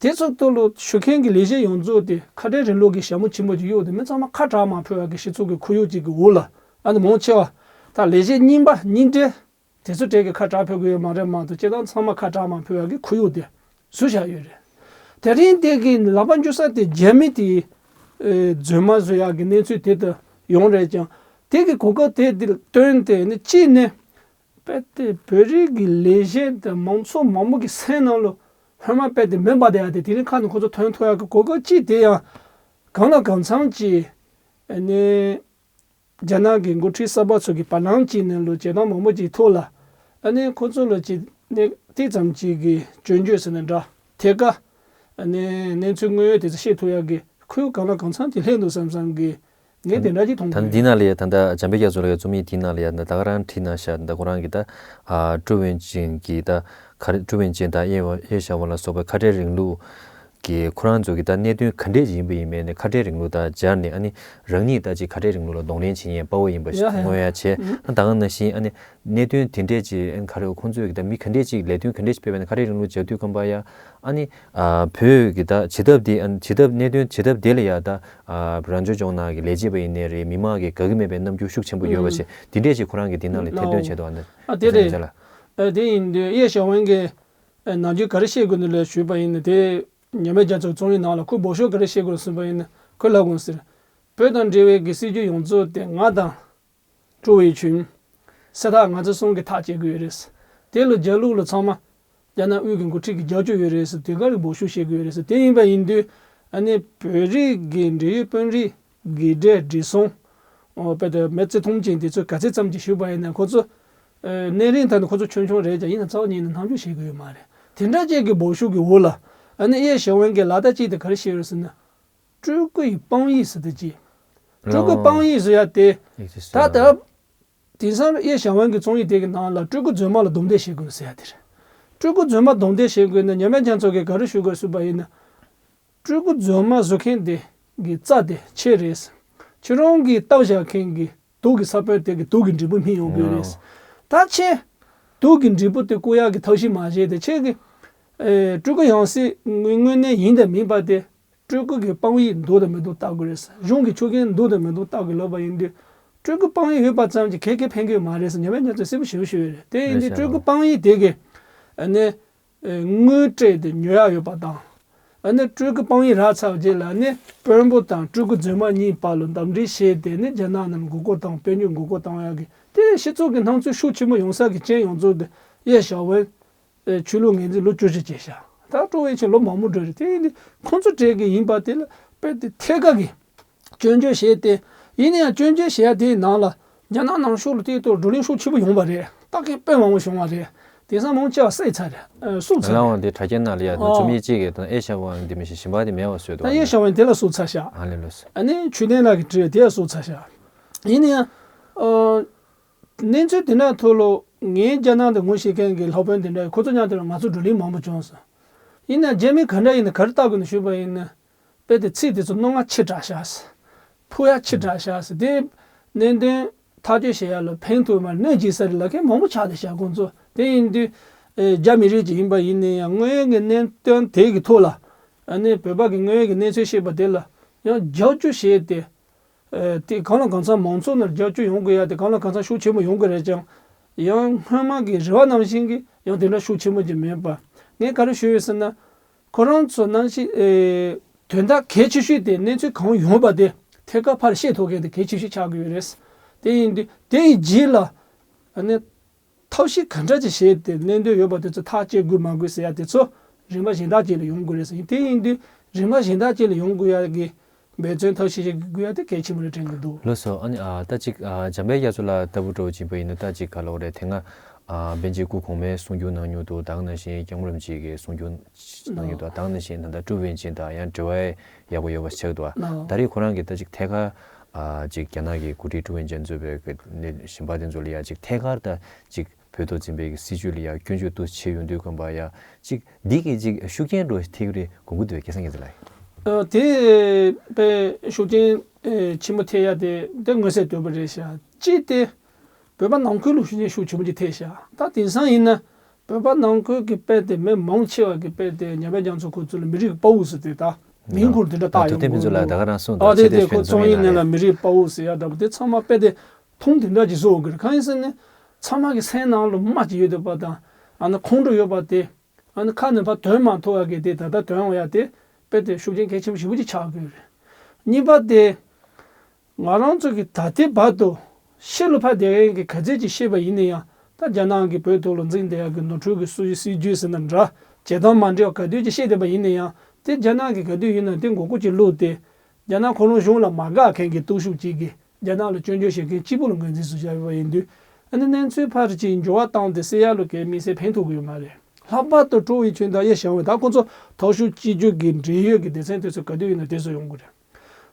དེ་ཚོ་ཐོག་ལ་ཞུ་མཁན་གྱི་ལས་བྱེད་ཡོངས་རྫོགས་དེ་ཁ་བྲལ་རིང་ལུགས་ཀྱི་ཞྭ་མོ་ཆེན་པོ་ཅིག་གཡུགས་ཏེ་མི་ཚང་མ་ཁ་གྲག་མ་ཕོད་པ་གི་སྤྱི་ཚོགས་ཀྱི་ཁོར་ཡུག་ཅིག་གི་འོག་ལ། ཨ་ནི་མང་ཆེ་བ། ད་ལས་བྱེད་རྙིང་པ་རྙིང་གྲས། དེ་ཚོ་གྲས་ཀྱི་ཁ་གྲག་ཕོད་ཀྱི་ཡོད་མ་རེད་མ་གཏོགས་སྤྱིར་བཏང་ཚང་མ་ཁ་གྲག་མ་ཕོད་པ་གི་ཁོར་ཡུག་དེ་བཟོས་བཞག་ཡོད་རེད། དེ་རིང་དེ་གི་ལག་པ་འཇུ་ས་དེ་རྒྱ་མི་དེ། ཨེ་རྫུན་མ་བཟོ་ཡག་གི་གནས་ཚུལ་དེ་ལྟ་ཡོང་རེད་ཀྱང་། དེ་གི་གོ་སྐབས་དེ་དེ་ལ་བཏོན་ཏེ་ནི་གཅིག་ནས། དཔེ་དེ་བོད་རིགས་ཀྱི་ལས་བྱེད་དང་མང་ཚོགས་མང་པོ་གི་སེམས་ནང་ལ་སྔོན་མ་དཔེ་དེ་མེ་འབར་བསྡད་ཡག་དེ་དེ་རིང་ཁ་ནས་ཁོ་ཚོ་ཐོན་ཐུབ་ཡག་གི་གོ་སྐབས་གཅིག་དེ་ཡང་གང་ལ་གང་འཚམ་གྱིས་ཨ་ནི་རྒྱ་ནག་གི་འགོ་ཁྲིད་གསར་པ་ཚོ་གི་བར་ལམ་གཅིག་ནས་ལོ་བྱེད་སྟངས་མང་པོ་ཅིག་ཐོག་ལ་ཨ་ནི་ཁོ་ཚོ་ལ་ཅིག་ནས་ཏིག་ཙམ་ཅིག་གི་སྐྱོན་བརྗོད་ཟེར་ན་འདྲ་ཐད་ཀ་ཨ་ནི་གནས་ཚུལ་དངོས་ཡོད་དེ་ཚོ་བཤད་ཐུབ་ཡག་གི་ཁོར་ཡུག་གང་ལ་གང་འཚམ་གྱིས་སླེབས་འདུག་བསམ་བསམ་གི་ངས་དེ་འདྲ་ཅིག་མཐོང་ད་གི་འདི་ཡོད། ནང་ལ་ཡ་ད་ལྟ་འཇམ་དཔལ་རྒྱ་མཚོ་ལགས་ཀྱི་རྩོམ་ཡིག་དེའི་ནང་ལ་ཡ་ད་ལྟ་ག་རང་བྲིས་གནང་ཤག་ད་ཁོ་རང་གིས་ད་ཨ་ཀྲུའུ་ཝེ་ཆུན་གྱིས་ད་ག་རེ་ཀྲུའུ་ཝེ་ཆུན་དང་ཡེ་ཡེ་ཞང་ཝུན་ལ་སོགས་པའི་ཁ་བྲལ་རིང་ལུགས་ཀྱི་ཁོ་རང་ཚོ་གི་ད་གནད་དོན་ག་འདྲས་ཡིན་པ་ཡིན་མིན་ནས་ཁ་བྲལ་རིང་ལུགས་དང་སྦྱར་ནས་ཨ་ནི་རང་ཉིད་ད་ཅིག་ཁ་བྲལ་རིང་ལུགས་ལ་གདོང་ལེན་བྱེད་མཁན་དཔའ་བོ་ཡིན་པ་ཞིག་ཡ་ཧེ། མངོན་ཡ་བྱས། ཨ་ད་ག་ནང་བཞིན་ཨ་ནི་གནད་དོན་དེ་འདྲས་ཅིག་ཨ་ནི་ག་རེ་ཁོང་ཚོས་གི་ད་མི་ག་འདྲས་ཅིག་ལས་དོན་ག་འདྲས་ཅིག་སྤེལ་བ་ཡིན་ན་ཁ་བྲལ་རིང་ལུགས་སྦྱར་དུས་ཙམ་པ་ཡ་ཨ་ནི་ཨ་བོད་ཀྱི་ད་བྱེད་ཐབས་དེ་ཨ་ནི་བྱེད་ཐབས་གནད་དོན་བྱེད་ཐབས་དེ་ལ་ཡ་ད། ཨ་རང་སྐྱོང་ལྗོངས་ནང་གི་ལས་བྱེད་པ་ཡིན་ནའི་རེད། མི་མང་གིས་དགའ་གི་མེད་པའི་རྣམ་འགྱུར་ཤུགས་ཆེན་པོ་ཡོད་པ་ཞིག་དེ་འདྲས་ཞིག་ཁོ་རང་གིས་དེ་ནང་ལ་ཐེར་འདོན་བྱས་འདུག་ཨ་ནི། ཨ་དེ་རེད། ཨ་དེ་ཡིན་དུས་ཡེ་ཞང་ཝུན་གྱིས་ནམ་རྒྱུན་ག་རེ་བཤད་དགོས་ནི་ལ་ཞུས་པ་ཡིན་ན། དེ་ཉི་མའི་རྒྱ་མཚོའི་རྩོམ་ཡིག་ནང་ལ་ཁོས་འབོད་ཤོག་ག་རེ་བཤད་དགོས་ཟེར་བ་ཡིན་ན་ཁོས་ལབ་དགོས་ཟེར། བོད་དང་འབྲེལ་བའི་གི་སྲིད་ཇུས་ཡོངས་རྫོགས་དེ་ང་དང་། ཀྲུའུ་ཝེ་ཆུན། སེ་ཐག་ང་ཚོ་གསུམ་གྱིས་ཐག་བཅད་དགོས་ཡོད་རེད། དེ་ལ་རྒྱ་ལུགས་ལ་ཚང་མ། རྒྱ་ནག་དབུས་ཀྱི་འགོ་ཁྲིད་ཀྱི་རྒྱབ་སྐྱོར་ཡོད་རེད་ཟེར་དེ་ག་རེ་འབོད་ཤོག་བཤད་དགོས་རེད་ཟེར། དེ་ཡིན་པ་ཡིན་དུས་ཨ་ནི་བོད་རིགས་ཀྱི་འབྲེལ་ཡོད་དཔོན་རིགས་དགེ་འབྲས་བགྲེས་སོང་། ཨོ་དཔེ་དེ་མི་བརྩེ་དུང་ཅན་དེ་ཚོས་ག་ཚད་ཙམ་ཅིག་ཞུས་པ་ཡིན་ན་ཁོ་ཚོ། ཨ་གནས་རིམ་ཐད་ནས་ཁོ་ཚོ་ཆུང་ཆུང་རེད་ཀྱང་ཡིན་ན་རྩ་བ་ཉིད་ནས་རྣམ་འགྱུར་བྱེད་དགོས་ཡོད་མ་རེད། དེ་འདྲ་ཅིག་གི་འབོད་ཤོག་གི་འོག་ལ་ཨ་ནི་ཡེ་ཞང་ཝུན་གྱིས་ལག་བསྟར་གཅིག་དེ་ག་རེ་བཤད་ཡོད་རེད་ཟེར་ན། སྤྲུལ་སྐུ་ཡི་དཔང་ཡིག་ཟེར་དེ་ཅིག་སྤྲུལ་སྐུ་དཔང་ཡིག་ཟེར་ཡ་དེ། ད་ལྟ། དེང་སང་གཡས་ཞང་ཝན་གྱི་རྩོམ་ཡིག་དེ་གི་ནང་ལ་སྤྲུལ་སྐུ་རྫུན་མ་ལ་རྡུང་རྡེག་བྱེད་དགོས་ཟེར་ཡ་དེ་རེད། སྤྲུལ་སྐུ་རྫུན་མ་རྡུང་རྡེག་བྱེད་དགོས་ན་ཉམས་ལེན་རྒྱ་མཚོ་གིས་ག་རེ་ཞུ་དགོས་ཟེར་བ་ཡིན་ན། སྤྲུལ་སྐུ་རྫུན་མ་བཟོ་མཁན་དེ་གི་རྩ་དེ་ཁྱེད་རེད། ཁྱེད་རང་གིས་བཏབ་བཞག་མཁན་གྱི་དུག་གི་ས་བོན་དེ་གི་དུག་གི་འབྲས་བུ་སྨིན་ཡོང་དགོས་རེད། ད་ཁྱེད་དུག་གི་འབྲས་བུ་དེ་བཀོག་ཡག་གི་ཐབས་ཤེས་མ་བྱས་ཏེ་ཁྱེད་ཀྱི་ཨེ་སྤྲུལ་སྐུ་ཡང་སྲིད་དངོས་དངོས་གནས་ཡིན་དང་མིན་པ་དེ། སྤྲུལ་སྐུ་གི་དཔང་ཡིག་འདུག་དང་མི་འདུག་བལྟ་དགོས་རེད། གཞུང་གི་ཆོག་མཆན་འདུག་དང་མི་འདུག་བལྟ་དགོས་ལབ་པ་ཡིན་དུས། སྤྲུལ་སྐུ་དཔང་ཡིག་ཡོད་པ་ཙམ་གྱིས་གལ་གལ་ཕན་གྱི་མ་རེད་ཟེར་ཉམས་ལེན་རྒྱ་མཚོས་གསལ་པོ་ཞེ་པོ་ཞུས་ཡོད་རེད། དེ་ཡིན་དུས་སྤྲུལ་སྐུ་དཔང་ཡིག་དེ་གི་ཨ་ནི་དངུལ་སྤྲད་དེ་ཉོ་ཡག་ཡོད་པ་དང་། ཨ་ནི་སྤྲུལ་སྐུ་དཔང་ཡིག་རག་ཚར་རྗེས་ལ་ཨ་ནི་དཔོན་པོ་དང་སྤྲུལ་སྐུ་རྫུན་མ་གཉིས་བར་ལ་འདུམ་འགྲིག་བྱས་ཏེ་ནི་རྒྱ་ནག་ནང་མགོ་སྐོར་བཏང་། དཔོན་གཉིས་མགོ་སྐོར་བཏང་ཡག་གི་དེ་སྤྱི་ཚོགས་ཀྱི་སྣང་ཚུལ་ཤུགས་ཆེན་པོ་ཡོང་ས་གི་རྐྱེན་ཡོངས་རྫོགས་དེ་གཡས་ཞང་ཝན། ཨེ་ཆོས་ལུགས་ངོས་འཛིན་ལོ་བཅུ་བཞི་བྱས་ཤག་ད་སྤྲོ་བའི་ཆེད་ལོ་མང་པོ་འགྲོ་རེད། དེ་ཡིན་དུས་ཁོང་ཚོ་གྲས་ཀྱི་ཡིན་པ་དེ་ལ་དཔེ་དེ་ཐད་ཀར་གྱི་སྐྱོན་བརྗོད་བྱས་ཏེ། ཡིན་ན་ཡང་སྐྱོན་བརྗོད་བྱེད་ཡ་དེའི་ནང་ལ་རྒྱ་ནག་ནང་ཤུགས་ལ་དེའི་ཐོག་བགྲོ་གླེང་ཤུགས་ཆེན་པོ་ཡོང་བ་རེད། ད་གིན་དཔེ་མང་པོ་བྱུང་བ་རེད། དེང་སང་མང་ཆེ་བ་བསད་ཚར་རེད། ཨ་བསུབ་ཚར་རེད། ལའང་དེ་དྲ་རྒྱའི་ནང་ལ་ཡ་ཨོ། རྩོམ་ཡིག་གཅིག་གིས་དང་གཡས་ཞང་ཝན་དེ་མི་ཤེས་གཞན་པ་དེ་མེད་པ་བཟོས་ད་འདུག་གཡས་ཞང་ཝན་དེ་ལ་བསུབ་ཚར་ཤག་ཨ་ལས་ལོས། ཨ་ནི་ཆོས་ལྡན་ལགས་ཀྱིས་བྲིས་དེ་ལ་བསུབ་ཚར་ཤག་ཡིན་ན་ཡང་། ཨ། གནས་ཚུལ་དེ་འདྲ་ཐོག་ལ་ངའི་རྒྱ་ནག་དུ་ངོ་ཤེས་མཁན་གྱི་ལྷག་དཔོན་དེ་འདྲ་ཁོ་ཚོ་མཉམ་དུ་ང་ཚོ་བགྲོ་གླེང་མང་པོ་བྱུང་སོང་། ཡིན་ན་རྒྱ་མི་ག་འདྲ་ཡིན་ན་ག་རེ་ལྟ་དགོས་ན་ཞུས་པ་ཡིན་ན། དཔེ་དེ་ཚིག་དེ་ཚོ་རྣོ་ངར་ཆེ་དྲགས་ཤག་ཟེར། ཕུགས་ཡ་ཆེ་དྲགས་ཤག་ཟེར། དེ་གནད་དོན་ཐག་གཅོད་བྱེད་ཡ་ལ་ཕན་ཐོགས་མ་གནོད་སྐྱེལ་ས་རེད་ལབ་མཁན་མང་པོ་ཆགས་བསྡད་ཤག་ཁོང་ཚོ་དེ་ཡིན་དུས། ཨེ་རྒྱ་མི་རིགས་ཅིག་ཡིན་པ་ཡིན་ན་ཡང་དངོས་ཡོད་ཀྱི་གནད་དོན་དེ་གི་ཐོག་ལ། ཨ་ནི་བོད་པ་གི་དངོས་ཡོད་ཀྱི་གནས་ཚུལ་བཤད་པ་དེ་ལ་ཡང་རྒྱབ་སྐྱོར་བྱས་ཏེ། ཨེ་དེ་གང་ལ་གང་འཚམ་མང་ཚོགས་ནང་རྒྱབ་སྐྱོར་ཡོང་དགོས་ཡ་དེ་གང་ལ་གང་འཚམ་ཤུགས་ཆེན་པོ་ཡོང་གི་རེད་ཀྱང་། ཡང་སྔོན་མ་གི་རེ་བ་ནང་བཞིན་གྱི་ཡང་དེ་འདྲ་ཤུགས་ཆེན་པོ་ཅིག་མེད་པ། ངས་ག་རེ་ཞུ་ཡོད་ཟེར་ན། ཁོ་རང་ཚོ་ནང་བཞིན་ཨེ་དོན་དག་གལ་ཆེ་ཤོས་དེ་གནས་ཚུལ་གང་ཡོང་བ་དེ་ཐད་ཀར་ཕར་བཤད་ཐུབ་མཁན་དེ་གལ་ཆེ་ཤོས་ཆགས་ཀྱི་ཡོད་རེད། དེ་ཡིན་དུས་དེ་ཡི་རྗེས་ལ་ཨ་ནི། ཐབས་ཤེས་ག་འདྲ་ཅིག་བྱས་ཏེ་གནད་དོན་ཡོད་པ་དེ་ཚོ་ཐག་གཅོད་དགོས་མ་དགོས་ཟེར་ཡ་དེ་ཚོ་རིམ་པ་གཞན་དག་ཅིག་ལ་ཡོང་དགོས་རེད་ཟེར། དེ་ཡིན་དུས་རིམ་པ་གཞན་དག་ཅིག་ལ་ཡོང་དགོས་ཡ་གི་འབད་བརྩོན་ཐབས་ཤེས་བྱེད་དགོས་ཡ་དེ་གལ་ཆེན་པོ་རེད་དྲན་གྱི་འདུག་ལགས་སོ། ཨ་ནི་ཨ་ད་ཅིག་ཨ་འཇམ་དཔལ་རྒྱ་མཚོ་ལགས་ལྟ་བུ་འདྲ་བོ་ཅིག་ཡིན་པ་ཡིན་ན་ད་ཅིག་ག་ལབ་དགོས་རེད། དེ་སྔ་ཨ་པཎ་ཆེན་སྐུ་གོང་མའི་གསུང་སྒྱུར་གནང་མྱོང་འདུག་དེ་ནང་བཞིན་སྐྱབས་མགོན་རིན་པོ་ཆེ་གི་གསུང་སྒྱུར་གནང་མྱོང་འདུག་དེ་ནང་བཞིན་ད་ལྟ་ཀྲུའུ་ཝེ་ཆིང་དང་ཡང་འབྲེལ་བ་ཡག་པོ་ཡོད་པ་ཆགས་འདུག་ད་རེས་ཁོ་རང་གིས་ད་ཅིག་ཐད་ཀར། ཨ་ཅིག་རྒྱ་ནག་གི་འགོ་ཁྲིད་ཀྲུའུ་ཝེ་ཆིང་གཙོས་པའི་གི་ནི་གཞན་པ་དེ་ཚོ་ལ་ཡ་ཅིག་ཐད་ཀར་ད་ཅིག་བོད་ཐོག་འཛིན་པའི་གི་སྲིད་བྱུས་ལ་ཡ་སྐྱོན་བརྗོད་དུ་བྱེད་ཡོང་དུས་ཙམ་པ་ཡ་ཅིག་འདི་གི་ཅིག་ཤུགས་རྐྱེན་འགྲོ་ཐེབས་རེད་དགོངས་ཀྱི་འདུག་སྐལ་བཟང་རྒྱ་མཚོ་ལགས། ཨ་དེ་དཔེ་ཤུགས་རྐྱེན་ཨེ་ཆེན་པོ་ཐེབས་ཡ་དེ་དེ་མངོན་གསལ་དོད་པོ་རེད་ཤག་གཅིག་དེ་བོད་པ་ནང་ཁུལ་ལ་ཤུགས་རྐྱེན་ཤུགས་ཆེན་པོ་ཅིག་ཐེབས་ཤག་ད་དེང་སང་ཡིན་ན། བོད་པ་ནང་ཁུལ་གྱི་དཔེ་དེ་མི་མང་ཆེ་བ་གི་དཔེ་དེ་ཉམས་པའི་རྒྱ་མཚོ་ཁོ་ཚོ་ལ་མི་རིགས་དཔའ་བོ་ཟེར་དེ་ད་མིང་ཁུར་དེ་འདྲ་བཏགས་ཡོང་དགོས་འདུག་ད་ག་རང་གསུངས་ཨ་དེ་དེ་ཁོ་རྩོམ་ཡིག་ནང་ལ་མི་རིགས་དཔའ་བོ་ཟེར་ཡ་འདྲ་པོ་དེ་ཚང་མ་དཔེ་དེ་མཐོང་དེ་འདྲ་ཅིག་བཟོ་དགོས་རེད། གང་ཡིན་ཟེར་ན་ཚང་མ་གི་སེམས་ནང་ལ་རྨ་ཅིག་ཡོད་བསྡད་པ་དང་ཨ་ནི་ཁོང་ཁྲོ་ཡོད་པ་དེ་ཨ་ནི་ཁ་ནས་ཕར་ཐོན་མ་ཐུབ་པ་གི་དེ་ད་ལྟ་ཐོན་འོང་ཡ་དེ་དཔེ་དེ་ཤུགས་རྐྱེན་གལ་ཆེན་པོ་ཞེ་པོ་ཅིག་ཆགས་དགོས་རེད། གཉིས་པ་དེ། ང་རང་ཚོ་གི་ད་ལྟའི་བར་དུ་ཕྱི་ལ་ཕར་བསྡད་མཁན་གྱི་ག་ཚད་ཅིག་ཤེས་པ་ཡིན་ན་ཡང་ད་རྒྱ་ནག་གིས་བོད་ཐོག་ལ་འཛིན་བསྡད་ཡག་གི་ནོར་འཁྲུལ་གྱི་སྲིད་སྲིད་ཇུས་ཟེར་ན་འདྲ་བྱེད་སྟངས་མ་འདྲ་བ་ག་དུས་ཅིག་ཤེས་བསྡད་པ་ཡིན་ན་ཡང་དེ་རྒྱ་ནག་གིས་ག་དུས་ཡིན་ན་དེ་མགོ་སྐོར་ཅིག་བླུགས་ཏེ་རྒྱ་ནག་ཁོ་རང་གཞུང་ལ་མ་དགའ་མཁན་གྱི་སྟོབས་ཤུགས་ཅིག་གིས་རྒྱ་ནག་ལ་སྐྱོན་བརྗོད་བྱེད་མཁན་གཅིག་པུ་ལ་ངོས་འཛིན་བཟོ་བྱས་པ་ཡིན་དུས་ཨ་ནི་གནས་ཚུལ་ཕར་ཅིག་འགྱུར་བ་བཏང་སྟེ་སེལ་ཡག་ལ་གལ་དམིགས་བསལ་ཕན་ཐོགས་ཀྱི་ཡོད་མ་རེད། ལྷག་པར་དུ་ཀྲོའུ་ཝེ་ཆུན་དང་གཡས་ཞང་ཝེ་ད་ཁོ་ཚོ་འཐབ་ཕྱོགས་གཅིག་གྱུར་གྱི་འབྲེལ་ཡོད་ཀྱི་སྡེ་ཚན་དེ་ཚོ་ག་དུས་ཡིན་ན་དེ་ཚོ་ཡོང་གི་རེད།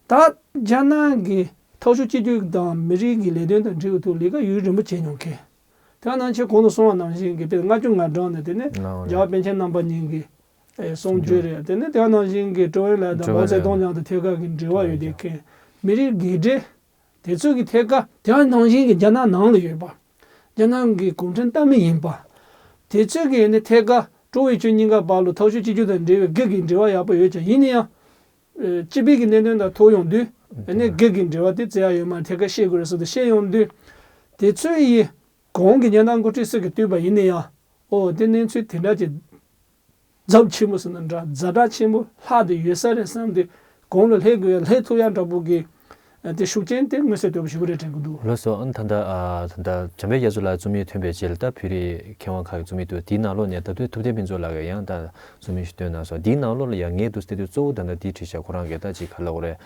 ད་རྒྱ་ནག་གི་འཐབ་ཕྱོགས་གཅིག་གྱུར་དང་མི་རིགས་ཀྱི་ལས་དོན་དང་འབྲེལ་བའི་ཐོག་ལས་ཀ་ཡུན་རིང་པོ་བྱས་མྱོང་མཁན། དེ་ནང་ཆེ་གོང་དུ་གསུངས་པ་ནང་བཞིན་གྱི་དཔེ་ལྔ་བཅུ་ང་གྲངས་ནས་དེ་ནས་ལའོ་རྒྱལ་བ་པཎ་ཆེན་རྣམ་པ་གཉིས་ཀྱི་གསུང་ཆོས་རེད། དེ་ནས་དེ་ནང་བཞིན་གྱི་ཀྲོའུ་ཨེན་ལའེ་དང་མའོ་ཙེ་ཏུང་མཉམ་དུ་ཐད་ཀར་གྱི་འབྲེལ་བ་ཡོད་བསྡད་མཁན་མི་རིགས་དགེ་འབྲེལ། དེ་ཚོ་གི་ཐད་ཀར་དེ་ནང་བཞིན་གྱི་རྒྱ་ནག་ནང་ལ་ཡོད་པ། རྒྱ་ནག་གི་གུང་ཁྲན་ལྟ་མི་ཡིན་པ། དེ་ཚོ་གི་ནི་ཐད་ཀར་ཀྲོའུ་ཝེ་ཆུན་གཉིས་ཀ་བར་ལ་འཐབ་ཕྱོགས་གཅིག་གྱུར་དང་འབྲེལ་བའི་སྒེར་གྱི་འབྲེལ་བ་ཡག་པོ་ཡོད་ཀྱང་ཡིན་ན་ཡང་། སྤྱི་པའི་གི་གནད་དོན་དང་ཐུག་ཡོང་དུས་ནི་སྒེར་གྱི་འབྲེལ་བ་དེ་བཙལ་ཡག་ཡོད་མ་རེད། ཐད་ཀར་བཤད་དགོས་རེད་ཟེར་དུས་བཤད་ཡོང་དུས། དེ་ཚོ་ཡི་གོང་གི་ཉེ་འདབས་འགོ་ཁྲིད་ཚོ་གིས་བལྟས་པ་ཡིན་ན་ཡང་ཨོ་དེ་གནས་ཚུལ་དེ་འདྲ་ཅིག་ཛབ་ཆེན་པོ་ཟེར་ན་འདྲ་ཛ་དྲག་ཆེན་པོ་ལྷག་དེ་ཡོད་ས་རེད་བསམ་སྟེ་གོང་ལ་སླེབས་དགོས་ཡ་སླེབས་ཐུབ་ཡ་འདྲ་པོ་གི་དེ་ཤུགས་རྐྱེན་དེ་མངོན་གསལ་དོད་པོ་ཞེ་པོ་རེད་དྲན་གྱི་འདུག་ལགས་སོ། ཨ་ནི་ད་ལྟ་ཨ་ད་ལྟ་འཇམ་དཔལ་རྒྱ་མཚོ་ལགས་རྩོམ་ཡིག་ཐོན་པའི་རྗེས་ལ་ད་བོད་རིགས་མཁས་དབང་ཁག་གི་རྩོམ་ཡིག་འདུག་དེའི་ནང་ལོགས་ནས་ད་ལྟའི་ཐུབ་བསྟན་ཕུན་ཚོགས་ལགས་ཀྱིས་ཡང་ད་རྩོམ་ཡིག་ཞིག་བཏོན་གནང་སོང་། དེའི་ནང་ལོགས་ལ་ཡང་ངས་འདུག་སེ་དེ་གཙོ་བོ་ད་ལྟ་དེའི་གྲས་ཤིག་ཁོ་རང་གིས་ད་ཅིག་ག་ལབ་དགོས་རེད།